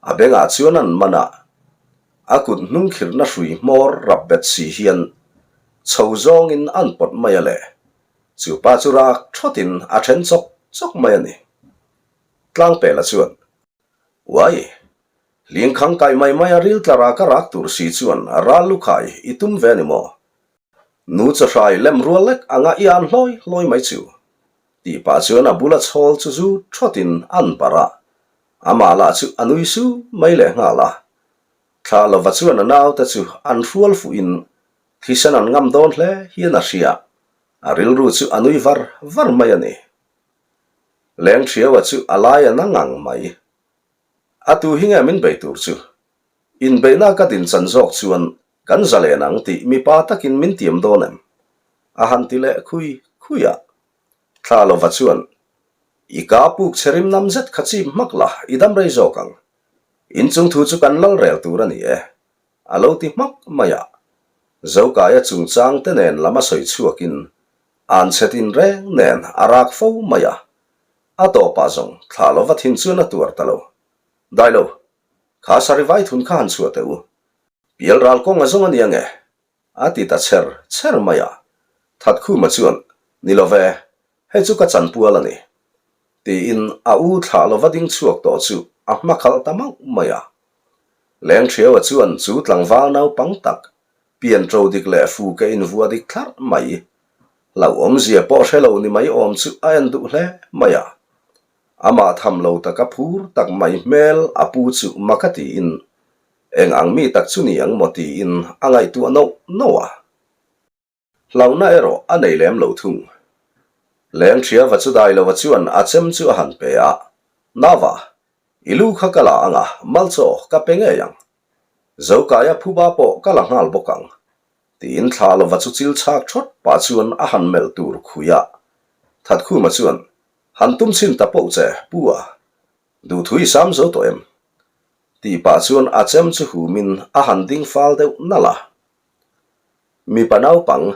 Speaker 1: a bengah chuan an man a, a kut hnung khirhna hrui hmawr rap bet si hian chho zawngin an pawt mai a le. Chu pa chu rak thawtin a then chawk chawk mai a ni. Tlangpela chuan, Uai! Lingkhang kai mai mai a ril tla rak a rak tur si chuan ral lukhai i tum ve a ni maw? Nu chawhrai lem rual lek anga i an hlawi hlawi mai chu. Tih pah chuan a bula chhawl chu zu thawtin an barh a, amah lah chu a nui su mai leh nghal a. Thla lova chuan a naute chu an hrual fuhin thisen an ngam dawn hle hian a hria, a rilru chu a nui var var mai a ni. Lengthiaua chu a lai a na ngang mai. A tu hi nge min bei tur chu? Inbeihna ka din chan zawk chuan kan zalen ang tih mipa takin min tiam dawn em? A han ti leh khui khui a. Thla lova chuan, I ka puk che rim nam zet kha chip hmak la, i dam rei zawk ang. Inchung thu chu kan lal rel tur a ni e, a lo ti hmak mai a. Zokaia chungchang te nen lam a sawi chhuakin. An chhe tin reng nen a rak fo mai a, a tawpah zawng thlah lova thin chuan a tuar ta lo. Dai lo, kha sarivai thun kha han chhuah teh u. Pial ral kawng a zawng a nia nge? A ti ta chher chher mai a. Thatkhuma chuan, Ni lo ve, hei chu ka chanpual a ni. Tiin a u thlah lova ding chhuak tawh chu a hma khalh ta mauh mai a. Lengṭhiaua chuan chu tlangval naupang tak, pian ṭo dik leh fu ke invuah dik thlarh mai, hlauhawmzia pawh hre lo ni mai awm chu a en duh hle mai a. Amah tham lo taka phur tak mai hmel a pu chu mak a tiin, eng ang mi tak chu ni ang maw tiin a ngaihtuah nauh nauh a. Hlauhna erawh a nei lem lo thung. Lengṭhiava chu Dailova chuan a chem chu a han pe a, Nava, i lu kha ka la ang a, malchaw ka pe ngei ang. Zokaia phuba pawh ka la nghal bawk ang, tiin Thlalova chu chil chhak thawt pah chuan a han melh tur khui a. Thatkhuma chuan, Han tum chhin ta poh che, pu a, duhthu i sam zo tawh em? Tih pah chuan a chem chu humin a han ding fal deuh nalh a. Mipa naupang,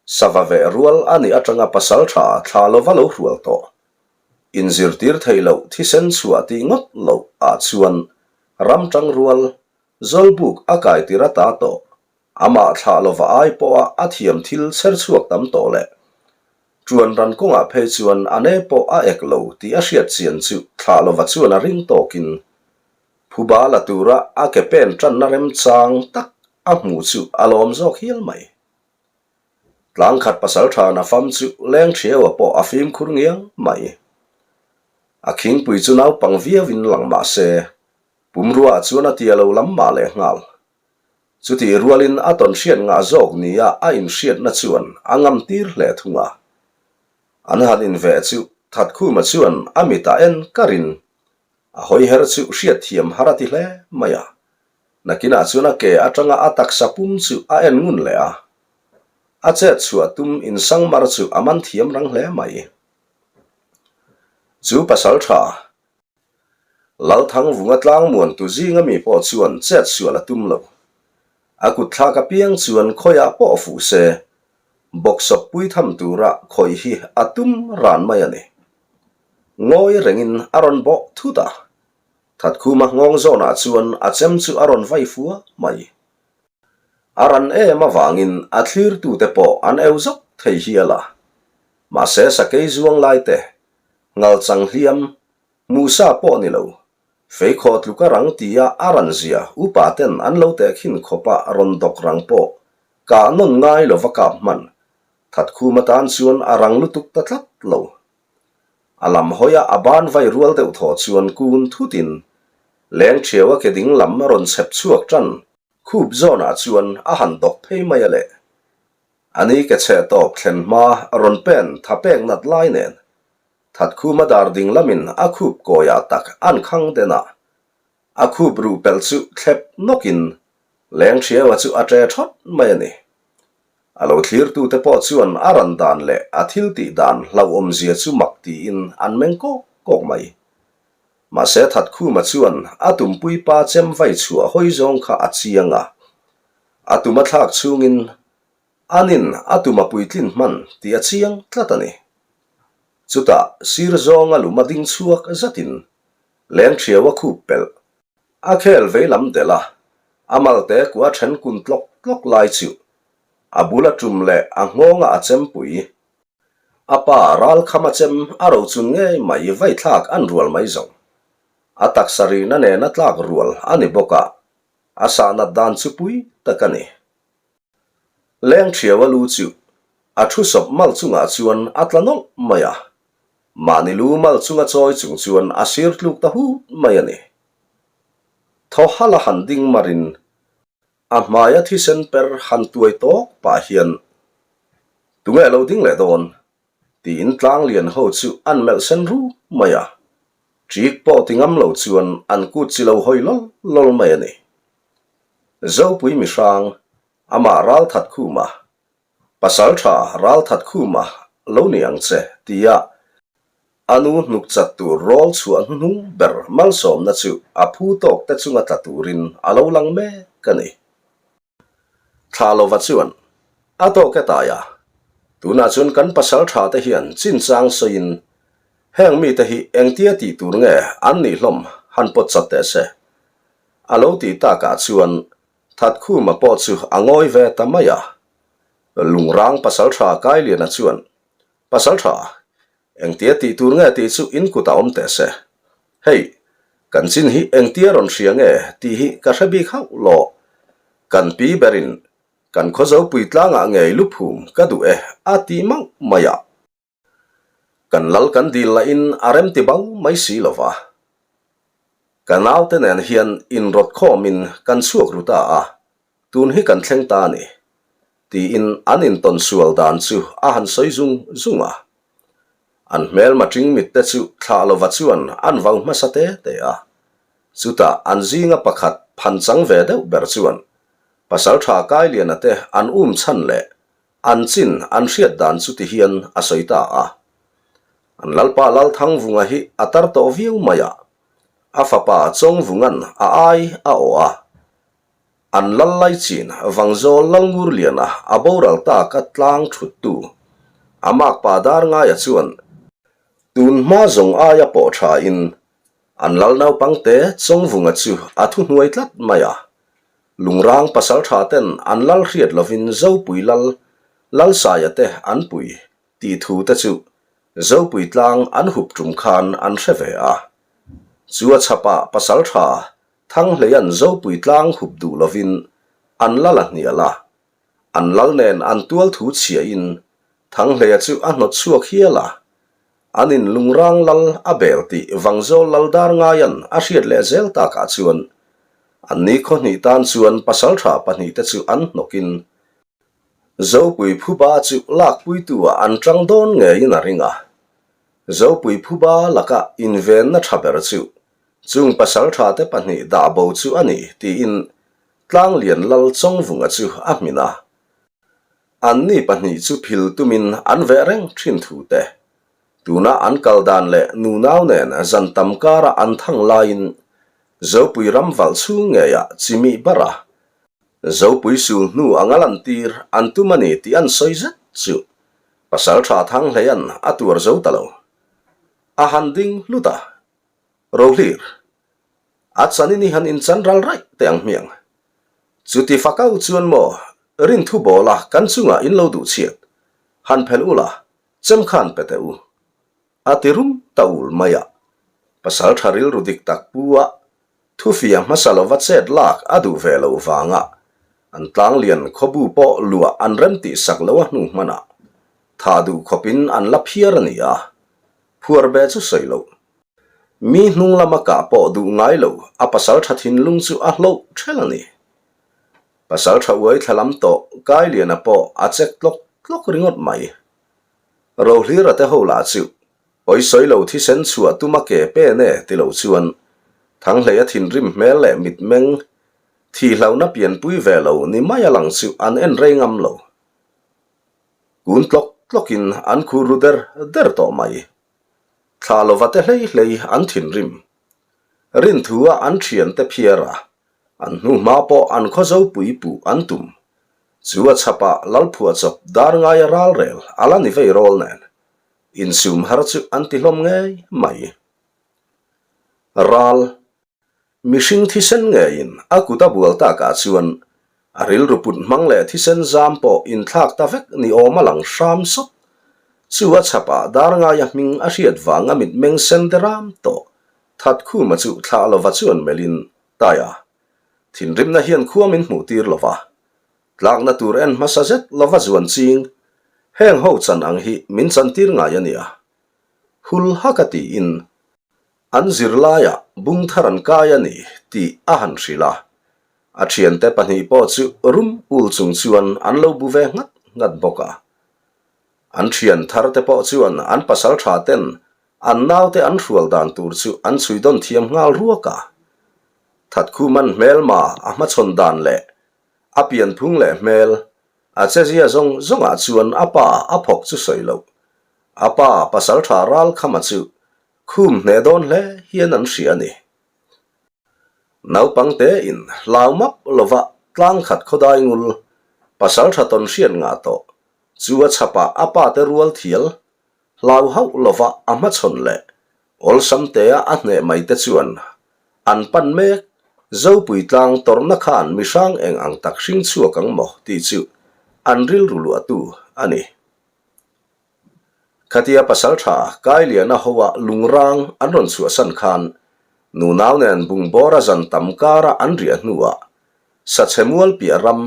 Speaker 1: sava veh rual a nih atanga pasal tha thla lova lo hrual tawh. Inzirtir theih loh thisen chhuah tih ngawt loh ah chuan ram tang rual, zawlbuk a kai tir ata tawh, amah thlah lova ai pawha a thiam thil chher chhuak tam tawh leh ṭuan ran kawngah phei chuan a ne pawh a ek lo tih a hriat chian chu thlah lova chuan a ring tawkin Phuba la tura a ke pen tanna remchang tak a hmuh chu a lawm zawk hial mai. Tlangkhat pasal than a fam chu leng thiaua pawh a fimkhur ngiang mai. A khingpui chu naupang viauin lang mah se, pumruaah chuan a tia lo lam mah leh nghal. Chutih rualin a tawn hriat ngah zawk nia a inhriatna chuan a ngam tir hle thung a. An han inveh chu Thatkhuma chuan a mitah en karin A hawi her chu hriatthiam har a ti hle mai a. Nakinah chuan a ke atanga a taksa pum chu a en ngun leh a. A chet chhuah tum insangmar chu a man thiam rang hle mai. Chu pasal tha, Lalthangvunga tlangmuantu zinga mi pawh chuan chet sual a tum lo. A kut thlak apiang chuan khawiah pawh fuh se, bawksawp pui tham tura khawih hi a tum ran mai a ni. Ngawi rengin a rawn bawh thut a, Thatkhuma nghawng zawnah chuan a chem chu a rawn vai fua mai. A ran em avangin a thlirtute pawh an eu zauh thei hial a, mahse sakei zuang lai te, ngalchang hliam, hmuhsa pawh ni lo, feikhawh tluka rang tia a ran zia upa ten an lo tehkhin khawpa rawn dawk rang pawh kah nawn ngai lova kap hman Thatkhum atan chuan a rang lutuk ta tlat lo. A lam hawia a ban vai rual deuh thaw chuan kun thutin leng ṭhiau a ke ding lam a rawn chhep chhuak ṭan. Khup zawnah chuan a han dawk phei mai a leh. A ni ke chhe tawp thlen hma rawn pen tha pek nat lai nen Thatkhuma dar ding lamin a khup kawiah tak an khang den a. A khup ruh pelh chu thlep nawkin leng ṭhiaua chu a ṭe ṭhawt mai a ni. A lo thlirtute pawh chuan a ran dan leh a thil tih dan hlauhawmzia chu mak tiin an meng kawk kawk mai. Mahse Thatkhuma chuan a tumpui pa chem vai chhuah hawi zawng kha a chiang a, a tum a thlak chhungin anin a tum a puitlin hman tih a chiang tlat a ni. Chutah sir zawnga lum a ding chhuak zatin leng ṭhiau a khup pelh. A khel veilam delh a, a malte kua then kun tlawk tlawk lai chu a bul a tum leh a nghawnga a chempui. A pa ral kham a chem a rochun ngei mai vaithlak an rual mai zawng. A taksa rihna nena tlak rual a ni bawk a, a sahnat dan chu pui tak a ni. Leng thiau a lu chu a thu sawp mal chungah chuan a tla nawlh mai a, mahni lu mal chunga chawi chung chuan a sir tluk ta hut mai a ni. Thaw halh a han ding marin a hmaia thisen per han tuai tawk pah hian, Tunge lo ding leh dawn? Tiin tlanglian ho chu an melh sen ru mai a, ṭik pawh ti ngam lo chuan an kut chi lo hawi lawl lawl mai a ni. Zopui mihrang, amah Ralthat Khuma, Pasal tha Ralthat Khuma lo ni ang che, tia a nu hnuk chat tur rawl chhuah hnuhnung ber malsawmna chu a phu tawk te chunga tla turin a lo lang mek a ni. Thla lova chuan a tawk e tai a. Tunah chuan kan pasal tha te hian chinchang sawiin heng mite hi engtia tih tur nge an nih hlawm han pawt chat teh se. A lo tih takah chuan Thatkhuma pawh chu a ngawi ve ta mai a. Lungrang pasal tha Kailiana chuan, Pasal tha, engtia tih tur nge tih chu in kutah awm teh se. Hei, kan chin hi engtia rawn hria nge tih hi ka hre bik hauh lo. Kan pi berin Kan khawzopui tlangah ngei luphum ka duh e a ti mauh mai a. Kan lal kan dil lahin a rem ti bau mai si lo va. Ka naute nen hian inrawt khawmin kan chhuak ru ta a, tun hi kan thleng ta a ni, tiin an intawn sual dan chu a han sawi zung zung a. An hmelma ṭingmit te chu thlah lova chuan an vau hmasa te te a. Chutah an zinga pakhat phan chang ve deuh ber chuan Pasalṭha Kailiana te an um chhan leh an chin an hriat dan chu ti hian a sawi ta a. An Lalpa Lalthangvunga hi a tar tawh viau mai a, a fapa Chawngvunga'n a ai a awh a. An lal lai chin Vangzawl Lalngurliana a boral tak a tlang thuttu a makpa Darngaia chuan tun hma zawng aia pawh thain An lal naupangte Chawngvunga chu a thuhnuai tlat mai a. Lungrang pasaltha ten an lal hriat lovin Zopui lal Lalsaia te an pui tih thu te chu Zopui tlang an hup tum khan an hre ve a. Chu a chhapah pasaltha Thanghleian Zopui tlang hup duh lovin an lal a hnial a. An lal nen an tual thu chhiahin Thanghleia chu a hnawt chhuak hial a. An in lungrang lal a bel tih Vangzawl lal dar ngaian a hriat leh zel takah chuan an ni khawhnih tan chuan pasaltha pahnihte chu an hnawkin Zopui phuba chu lakpuitu-ah an tang dawn ngeiin a ring a. Zopui phuba laka invenna tha ber chu chung pasalthate pahnih dah bo chu a ni tiin Tlanglian lal Chawngvunga chu a hmin a. Anni pahnih chu phil tumin an veh reng thin thu te. Tuna an kal dan leh nunau nen zan tam kara an thang laiin Zopui ram valh chhung ngeiah chimih bara Zopui sul hnu anga lantir an tum a ni tih an sawi zet chu Pasaltha Thanghleian a tuar zo ta lo. A han ding hlut a, Rohlir, a chanin i han inchan ral raih teh ang hmiang. Chuti fakau chuan maw rinthu bawla kan chungah in lo duh chhiat, han phelh ula, chem khan pe teh u. A ti rum ta ul mai a, pasal tha rilru dik tak pu a, thufia hmasa lova chet lak a duh ve loh vanga an tlanglian khawbu pawh luah an rem tih sak lo a hnu hmanah tha duh khawpin an la phiar a ni a, phuar be chu sawi loh. Mi hnung lama kah pawh duh ngai lo, a pasal tha thinlung chu a hloh ṭhel a ni. Pasal tha uai thla lam tawh Kailiana pawh a chek tlawk tlawk ringawt mai. Rohlira te ho lah chu pawisawi lo thisen chhuah tuma ke pen e ti lo chuan Thanghleia thinrim hmel leh mitmeng thihlohna pianpui ve lo ni mai a lang chu an en rei ngam lo. Kun tlawk tlawkin an khur ru der der tawh mai. Thla lova te hlei hlei an thinrim. Rinthua an thiante phiar a, an hnuhma pawh an khaw zopui puh an tum. Chu a chhapah Lalphuahchawp dar ngaia ralrel a la ni vei rawl nen, insum har chu an ti hlawm ngei mai. Ral. Mihring thisen ngeiin a kut a bual takah chuan a rilru put hmang leh thisen zam pawh inthlak ta vek ni awm a lang hram sawt. Chu a chhapah dar ngaia hming a hriat vanga mitmeng sen te ram tawh Thatkhuma chu thlah lova chuan melhin Taia thinrimna hian khua min hmuh tir lova tlakna tur en hmasa zet lova zuan ching heng ho chan ang hi min chantir ngai a nia hul haka tiin An zirlaiah bung thar an kai a ni tih a han hrilh a, a thiante pahnih pawh chu rum ul chung chuan an lo bu ve nghat nghat bawk a. An thian thar te pawh chuan an pasal tha ten an naute an hrual dan tur chu an chhui dawn thiam nghal ruak a. Thatkhuman hmelma a hmachhawn dan leh a pianphung leh hmel a chezia zawng zawngah chuan a pa a phawk chu sawi loh. A pa pasal tha Ralkhama chu Khum hneh dawn hle hian an hria a ni. Naupang tein hlau map lova tlang khat khawdai ngul pasal tha tawn hriat ngah tawh. Chu a chhapah a pate rual thial hlau hauh lova a hmachhawn leh awlsam tea a hneh mai te chuan an pan mek. Zopui tlang tawrhna khan mihrang eng ang tak hring chhuak ang maw tih chu an rilru luahtu a ni. Khatia pasaltha Kailiana hoa lungrang an rawn chhuahsan khan nunau nen bungbawra zan tam kara an riah hnuah sachhe mual piah ram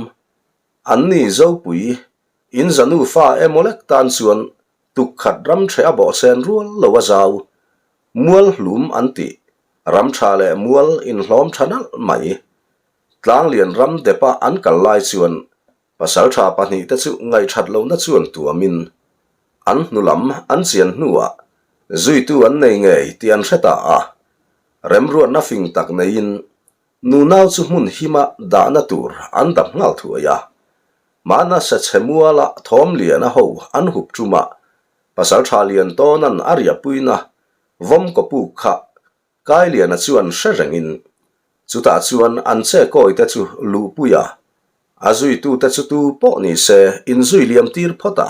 Speaker 1: an ni Zopui in zanu fa emaw lek tan chuan tukkhat ram ṭheh a bawhsen rual lo a zau mual hlum an tih ram ṭha leh mual inhlawm ṭha nalh mai Tlanglian ram depa an kal lai chuan Pasalṭha pahnihte chu ngaihṭhat lohna chuan tuamin an hnu lam an chian hnuah zuitu an nei ngei tih an hre ta a. Remruatna fing tak neiin nunau chu hmun hima dahna tur an dap nghal thuai a. Mahna sachhe muala thawm liana ho an hup ṭuma pasalṭha lian tawnan a riahpuina vawm kawpuk kha Kailiana chuan hre rengin chutah chuan an che kawite chu luhpui a, a zuitute chu tu pawh ni se inzui liam tir phawt a,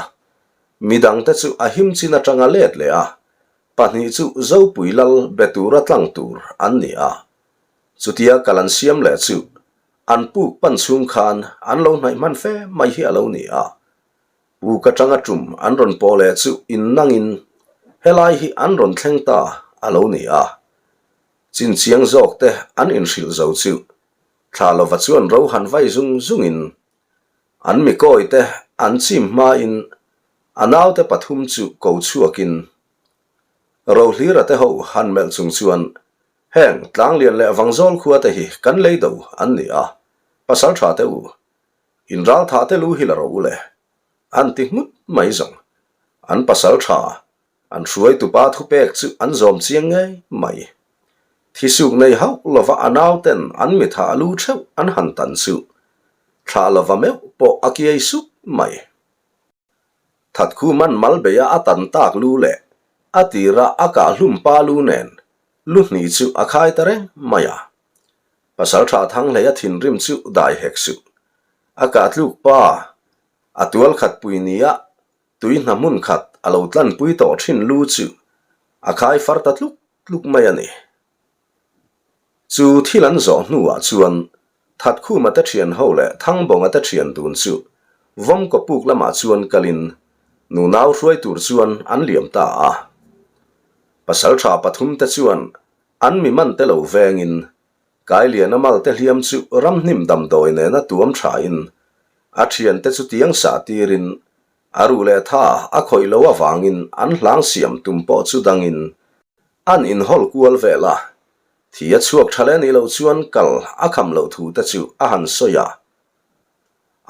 Speaker 1: midangte chu a him chin atanga let leh a, pahnih chu Zopui lal be tura tlang tur an ni a. Chutia kal an siam leh chu an puk pan chhung khan an lo hnaih hman fe mai hi a lo ni a, Puk atanga tum an rawn pawh leh chu innangin helai hi an rawn thleng ta a lo ni a. Chinchiang zawk te an inhrilh zo chu thla lova chuan ro han vai zung zungin an mikawi te an chim hmain a naute pathum chu ko chhuakin Rohlira te ho han melh chung chuan heng Tlanglian leh Vangzawl khua te hi kan lei do an ni a, pasaltha te u In ral thah te lu hi la rawh u le, an ti nghut mai zawng. An pasal tha, an hruaitupa thupek chu an zawm chiang ngei mai. Thisuk nei hauh lova a nauten an mi thah lu theuh an han tan chu thlah lova meuh pawh a kiai sup mai. Thatkhuman malbeia a tan tak lu leh a tira a kah hlum pa lu nen lu hnih chu a khai ta reng mai a. Pasalṭha Thanghleia thinrim chu dai hek suh. A kah tluk pa, a tual khat pui nia tui hna hmun khat a lo tlanpui tawh ṭhin lu chu a khai far ta tluk tluk mai a ni. Chu thil an zawh hnuah chuan Thatkhuma te ṭhian ho leh Thangbawnga te ṭhian dun chu Vawmkaw puk lamah chuan kalin nunau hruai tur chuan an liam ta a. Pasalṭha pathumte chuan An mi man te lo vengin Kailiana malte hliam chu ramhnim damdawi nena tuam thain a thiante chu tiang sah tirin a ruh leh tha a khawih lo avangin an hlang siam tum pawh chu dangin an inhawl kual vel a, thi a chhuak tha leh nih loh chuan kal a kham loh thu te chu a han sawi a.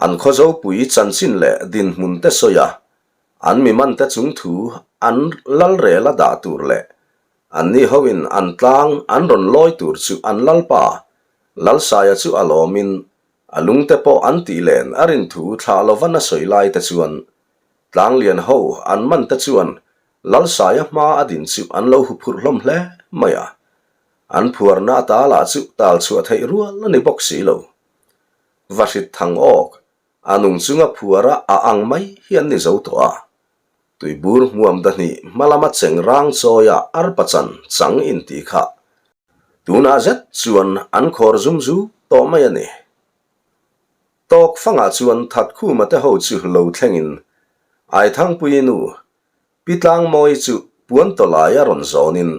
Speaker 1: An khawzopui chanchin leh dinhmun te sawi a, an mi man te chung thu an lalrel a dah tur leh Anni hoin an tlang an rawn lawi tur chu an lalpa, Lalsaia chu a lawmin a lungte pawh an tih len a rin thu thlah lova na sawi lai te chuan Tlanglian ho an man te chuan Lalsaia hma a din chu an lo huphurh hlawm hle mai a. An phuarna ata lah chu tal chhuah theih rual a ni bawk si lo. Vahrit thang awk a nung chunga phuara a ang mai hi an ni zo tawh a. Tuibur hmuam dahnih hma lama cheng rang chawia arpa chan chang inti kha tunah zet chuan an khawr zum zu tawh mai a ni. Tawk fangah chuan Thatkhuma te ho chu lo thlengin Aithangpuii nu Pi Tlangmawi chu puan tawlaia rawn zawnin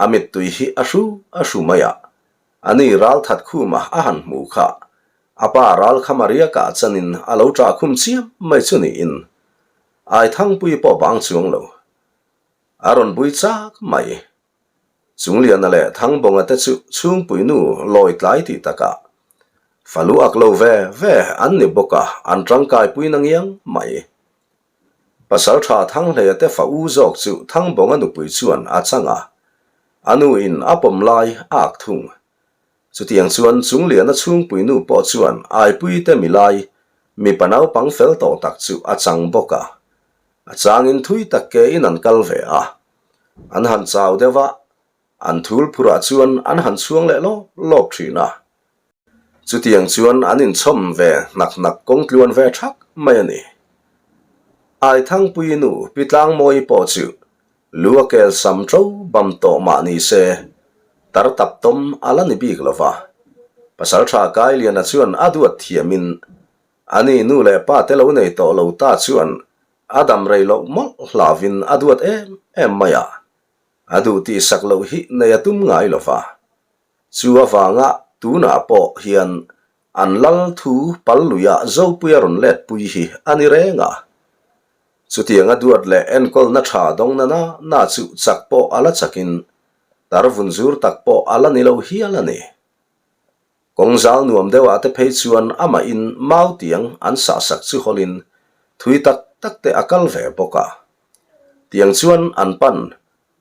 Speaker 1: a mittui hi a hru a hru mai a, a ni ral Thatkhuma a han hmu kha a pa ral kha Maria kah chanin a lo ṭah khum chiam mai chu niin Aithangpui pawh bang chuang lo. A rawn bui chak mai. Chungliana leh Thangbawnga te chu chhungpui nu lawi tlai tih takah falu ak lo ve ve an ni bawk a, an tangkaipui na ngiang mai. Pasaltha Thanghleia te fa u zawk chu Thangbawnga nupui chuan a chang a, a nu in a pawm lai a ak thung. Chutiang chuan Chungliana chhungpui nu pawh chuan Aipuite milai, mipa naupang fel tawh tak chu a chang bawk a. A changin thui tak ke in an kal ve a. An han chau deuh a, an thul phurah chuan an han chhuang leh lawp lawp thin a. Chutiang chuan an inchhawm ve hnak hnak kawng tluan ve thak mai a ni. Aithangpuii nu Pi Tlangmawii pawh chu lu a kel sam ṭo bam tawh mah ni se, tar tap tawm a la ni bik lo va. Pasalṭha Kailiana chuan a duat thiamin ani nu leh pa te lo nei tawh lo ta chuan a dam rei loh mawlh hlauvin a duat em em mai a, a duh tih sak loh hi nei a tum ngai lo va. Chu avanga tunah pawh hian An lal thu pal luia Zopuia rawn let pui hi a ni reng a. Chutianga duat leh enkawlna tha dawng na na na chu chak pawh a la chakin tar vun zur tak pawh a la ni lo hial a ni. Kawng zal nuam deuhah te phei chuan amahin mau tiang an sahsak chu hawlin thui tak tak te a kal ve bawk a. Tiang chuan an pan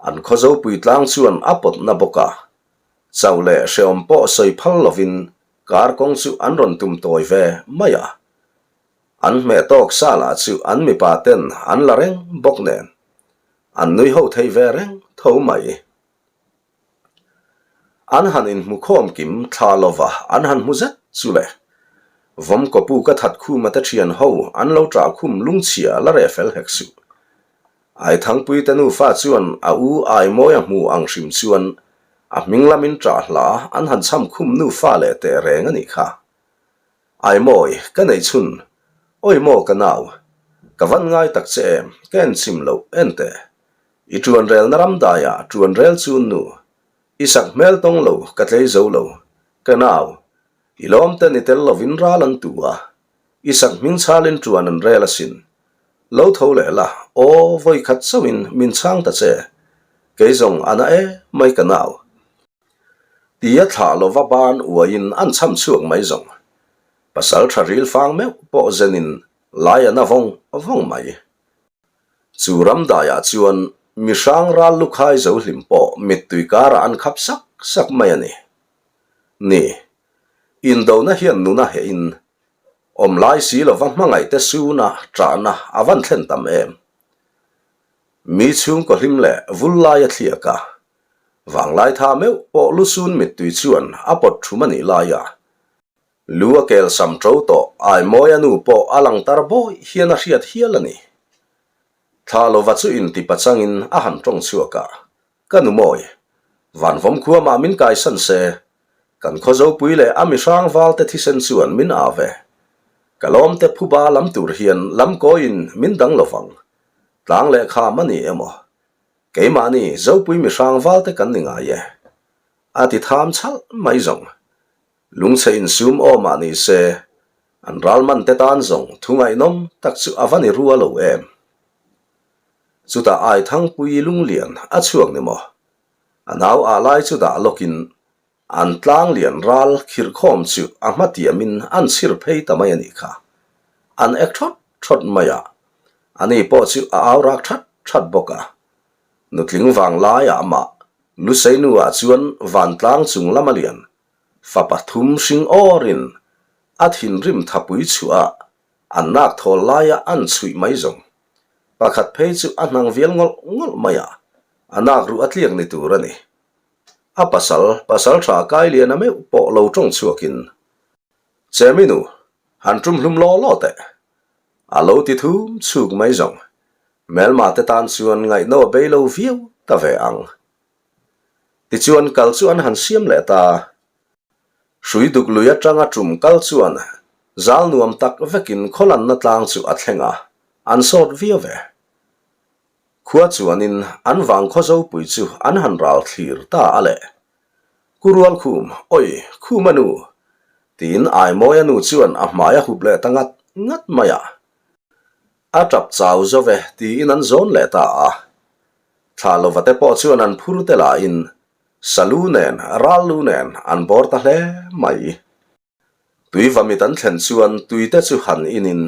Speaker 1: an khaw Zopui tlang chuan a pawtna bawk a. Chauh leh hreawm pawh sawi phal lovin kar kawng chu an rawn tum tawi ve mai a. An hmeh tawk sa lah chu an mipa ten an la reng bawk nen an nui ho thei ve reng tho mai. An han inhmu khawm kim thla lova an han hmu zet chu le. Vawmkawpu ka that khuma te thian ho an lo ṭah khum lungchhia la reh fel hek suh. Aithangpui te nufa chuan a u Aimawi a hmu ang hrim chuan a hming lamin ṭah hla an han chham khum nufa leh teh reng a nih kha. Aimawi, ka neih chhun, awi maw ka nau, ka van ngai tak che em, ka en chim loh, en teh. I ṭuan relna ram daiah ṭuan rel chu nu, i sak hmel tawng lo ka tlei zo lo, ka nau, i lawm te ni tel lovin ral an tu a, I sak hming chhalin ṭuan an rel asin. Lo tho leh la, aw, vawi khat chauhin min chhang ta che. Kei zawng a na e mai ka nau. Tia thlah lova ban uaiin an chham chhuak mai zawng. Pasal ṭha ril fang meuh pawh zenin lai a na vawng vawng mai. Chu ramdaiah chuan mihrang ral lukhai zo hlim pawh mittui karah an khap sak sak mai a ni. Ni, Indona hian nuna hehin awm lai si lova hmangaihte suna ṭahna a van thlen tam em? Mi chhungkaw hlim leh vul lai a thliak a, vanglai tha meuh pawh lusun mittui chuan a pawt ṭhum a nih laia lu a kel sam ṭo tawh Aimawia nu pawh a lang tar bawi hian a hriat hial a ni. Thla lova chu intipachangin a han ṭawng chhuak a, Ka nu mawi, Vanvawm khua mah min kaisan se, kan khaw zopui leh a mihrang valte thisen chuan min au ve. Ka lawmte phuba lam tur hian lamkawiin min dang lo vang. Tlang leh kham a ni emaw? Keimahni zopui mihrang valte kan ni ngai e. A ti tham chhalh mai zawng. Lungchhe insum aw mah ni se, an ralmante tan zawng thu ngaihnawm tak chu a va ni rua lo em. Chutah Aithangpui lunglian a chhuak ni maw? A nau ah lai chu dah lawkin an tlang lian ral khirhkhawm chu a hma tiamin an chhir phei ta mai a nih kha. An ek thawt thawt mai a, ani pawh chu a au rak that that bawk a. Nutling vang laiah amah Lusei nu ah chuan vantlang chung lama lian fa pathum hring awrin a thinrim thapui chhuah a an nak thawl laia an chhuih mai zawng. Pakhat phei chu a hnang vial ngawlh ngawlh mai a, a nak ruh a tliak ni tur a ni. A pasal, pasal tha Kailiana meuh pawh lo tawng chhuakin, Chemi nu, han tum hlum law law teh. A lo ti thum chhuk mai zawng. Hmelma te tan chuan ngaihno a bei lo viau ta ve ang. Tichuan kal chu an han siam leh ta. Hrui duk lui atanga tum kal chuan zal nuam tak vekin khawlanna tlang chu a thleng a, an sawt viau ve. Khua chuanin an vang khaw zopui chu an han ral thlir ta a le. Kurual khum, oi, khum a nu! tiin Aimawia nu chuan a hmai a hup leh ta ngat ngat mai a. A tap chau zo ve tiin an zawn leh ta a. Thla lova te pawh chuan an phur te lahin Salu nen, ral lu nen an bawr ta hle mai. Tui vamit an thlen chuan tui te chu han inin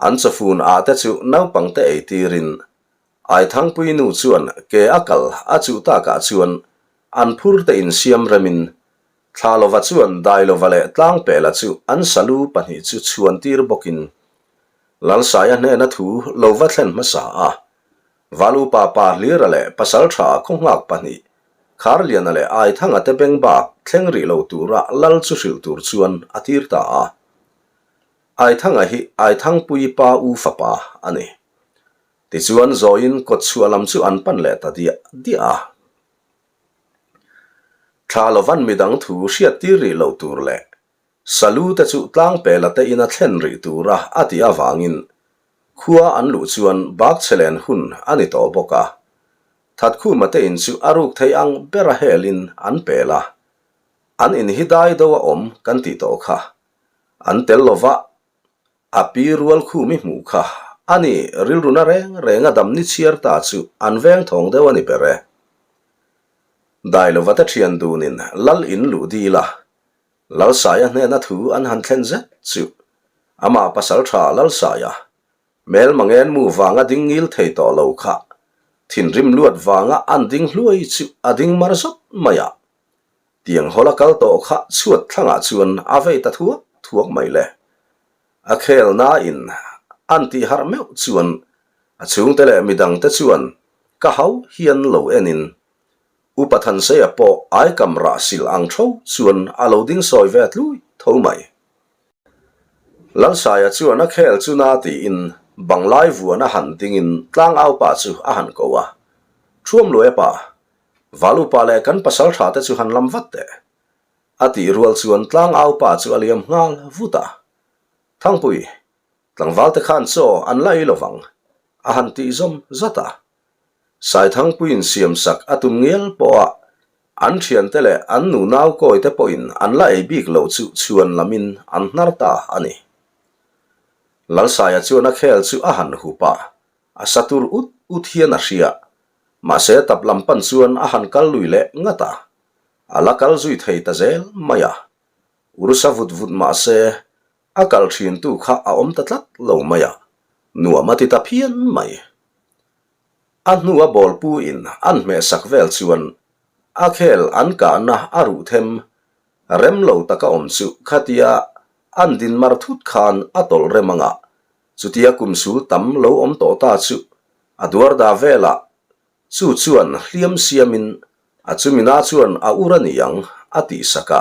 Speaker 1: an chawfun ah te chu naupang te ei tirin Aithangpui nu chuan ke a kal a chuh takah chuan an phur te insiam remin Thlalova chuan Dailova leh Tlangpela chu an salu pahnih chu chhuan tir bawkin Lalsaia hnena thu lo va thlen hmasa a. Valupa pa Hlira leh Pasaltha khawnghak pahnih, Kharliana leh Aithanga te beng bak thleng rih lo tura lal chu hrilh tur chuan a tir ta a. Aithanga hi Aithangpui pa u fapa a ni. Tichuan zawiin kawtchhuah lam chu an pan leh ta diah diah a. Thla lovan midang thu hriattir rih lo tur leh Salu te chu tlangpela te ina thlen rih tura a tih avangin khua an luh chuan bak chhe len hun a ni tawh bawk a. Thatkhuma te in chu a ruk thei ang bera helin an pel a. An in hi dai do a awm kan tih tawh kha. An tel lova a pi rual khum i hmuh kha a ni rilruna reng reng a dam ni chhiar ta chu an veng thawng deuh a ni ber e. Dailova te thian dunin lal in luh dil a, Lalsaia hnena thu an han thlen zet chu amah pasal tha Lalsaia hmel mangen mu vanga ding ngil thei tawh lo kha thinrim luat vanga an ding hluai chu a ding mar zawt mai a. Tiang hawla kal tawh kha chhuat thlangah chuan a vei ta thuak thuak mai le. A khel nain an tih harh meuh chuan a chhungte leh midangte chuan ka hau hian lo enin Upa Thanseia pawh aikam rah sil ang tho chuan a lo ding sawi ve tlui tho mai. Lalsaia chuan a khel chu na tiin banglai vuan a han dingin tlangau pa chu a han ko a. Thuamluaia pa, Val upa leh kan pasal tha te chu han lam vat teh. A tih rual chuan tlangau pa chu a liam nghal vut a. Thangpui, tlangval te khan chaw an la ei lovang, a han tih zawm zat a. Saithangpuiin siamsak a tum ngial pawha an thiante leh an nunau kawite pawhin an la ei bik loh chu chhuan lamin an hnar ta a ni. Lalsaia chuan a khel chu a han hup a, a sa tur ut ut hian a hria. Mahse tap lam pan chuan a han kal lui leh ngat a, a la kal zui thei ta zel mai a. Urusa vut vut mahse a kal thintu kha a awm ta tlat lo mai a, nuam a ti ta phian mai. A hnua bawlpu in an hmehsak vel chuan a khel an kahna a ruh them rem lo taka awm chu khatia an din mar thut khan a tawlh rem anga chutia kum sul tam lo awm tawh ta chu a duar da velah chu chuan hliam siamin a chumina chuan a ur a ni ang a tihsak a,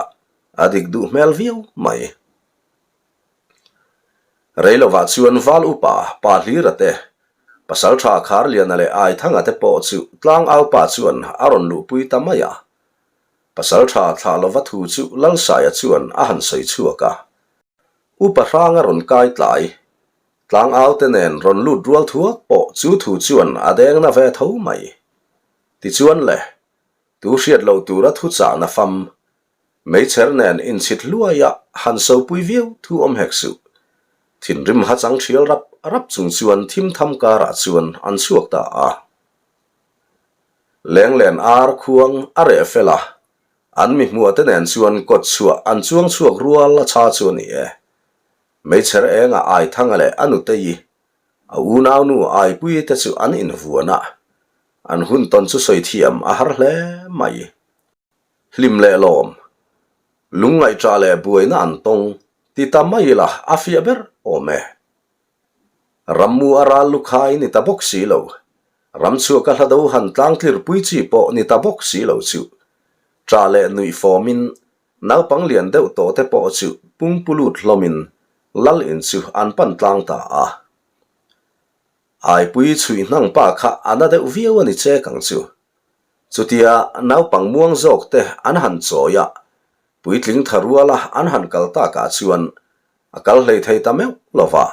Speaker 1: a dik duh hmel viau mai. Reilovah chuan Val upa Pa Hlira te, Pasaltha Kharliana leh Aithanga te pawh chu Tlangaupa chuan a rawn luhpui ta mai a. Pasaltha thlah lova thu chu Lalsaia chuan a han sawi chhuak a. Upa hranga rawn kai tlai, Tlangaute nen rawn lut rual thuak pawh chu thu chuan a deng na ve tho mai. Tichuan le, tu hriat loh tura thuchahna fam Meichher nen inchhit hluaia han sopui viau thu awm hek suh. Thinrim hachang thial rap rap chung chuan thim tham karah chuan an chhuak ta a. Lenglen ar khuang a reh fel a, an mi hmuah te nen chuan kawt chhuah an chuang chhuak rual a cha chu a ni e. Meichher enga Aithanga leh a nutei, a unaunu Aipuii te chu an invuan a, an hun tawn chu sawi thiam a har hle mai. Hlim leh lawm. Lungngaihṭah leh buaina an tawng ti ta mai ila a fiah ber awm e. Rammu a ral lukhai ni ta bawk si lo, ramchhuak a hlado han tlangtlir pui chi pawh ni ta bawk si lo chu ṭah leh nuih fawmin naupang lian deuh tawh te pawh chu pungpulut hlawmin lal in chu an pan tlang ta a. Aipui chhuih hnang pa kha a na deuh viau a ni chek ang chu. Chutia naupang muang zawk te an han chawi a, puitling tha ruala an han kal takah chuan a kal hlei thei ta meuh lo va.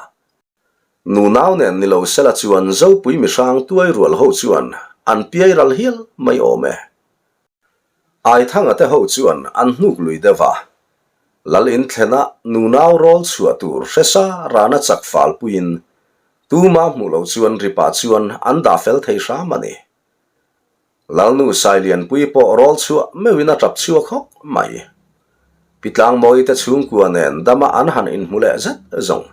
Speaker 1: Nunau nen ni lo sela chuan Zopui mihrang tuai rual ho chuan an piai ral hial mai awm e. Aithanga te ho chuan an hnuk lui deuh a, Lal inthlena nunau rawl chhuah tur hresa rana chak fal puiin tuma hmuh loh chuan ripah chuan an dah fel thei hram a ni. Lalnu Sailianpuii pawh rawl chhuah meuhin a tap chhuak hawk mai. Pi Tlangmawii te chhungkua nen dama an han inhmu leh zet zawng.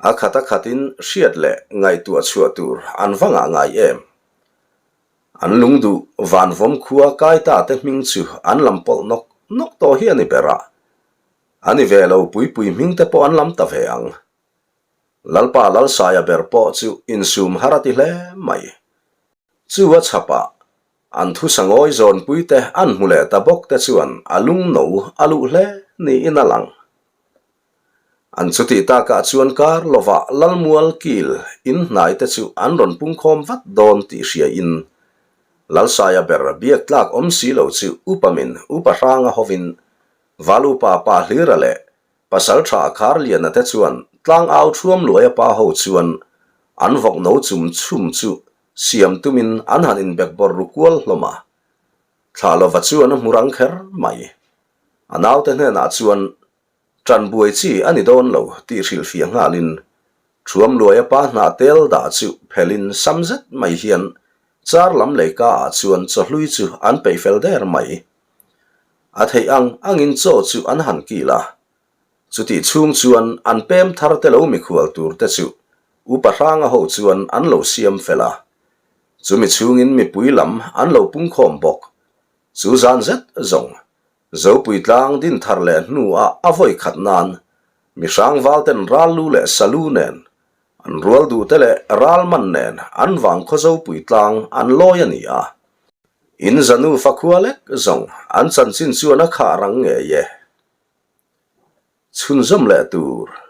Speaker 1: A khat a khatin hriat leh ngaihtuah chhuah tur an va ngah ngai em. An lungduh Vanvawm khua Kaita te hming chu an lam pawlh nawk nawk tawh hi a ni ber a. A ni ve lo Puipui hming te pawh an lam ta ve ang. Lalpa Lalsaia ber pawh chu insum har a ti hle mai. Chu a chhapah an thusangawi zawnpuite an hmu leh ta bawk te chuan a lungno a luh hle niin a lang. An chutih takah chuan kar lovah Lalmual kil in hnai te chu an rawn pungkhawm vat dawn tih hria in Lalsaia ber biak tlak awm si lo chu upa min upa hranga hovin Valupa pa Hlira leh Pasal tha Kharliana te chuan tlangau thuam luaia pa ho chuan an vawk no chum chhum chu siam tumin an han inbekbawr ru kual hlawm a. Thlah lova chuan a hmu rang kher mai. A naute hnenah chuan Ṭan buai chi a ni dawn lo tih hrilhfiah nghalin Thuam luaia pa hnah tel dah chu phelin sam zet mai hian char lam leika ah chuan chawhlui chu an peih fel der mai. A theih ang angin chaw chu an han kil a. Chutih chhung chuan an pem thar te lo mikhual tur te chu Upa Hranga ho chuan an lo siam fel a. Chumi chhungin mipui lam an lo pungkhawm bawk. Chu zan zet zawng Zopui tlang din thar leh hnuah a vawi khat nan mi hrangval ten ral lu leh salu nen, an rual duh te leh ral man nen an vang khaw Zopui tlang an lawi a ni a. In zanu fakhua lek zawng an chanchin chuan a khah rang ngei e. Chhunzawm leh tur.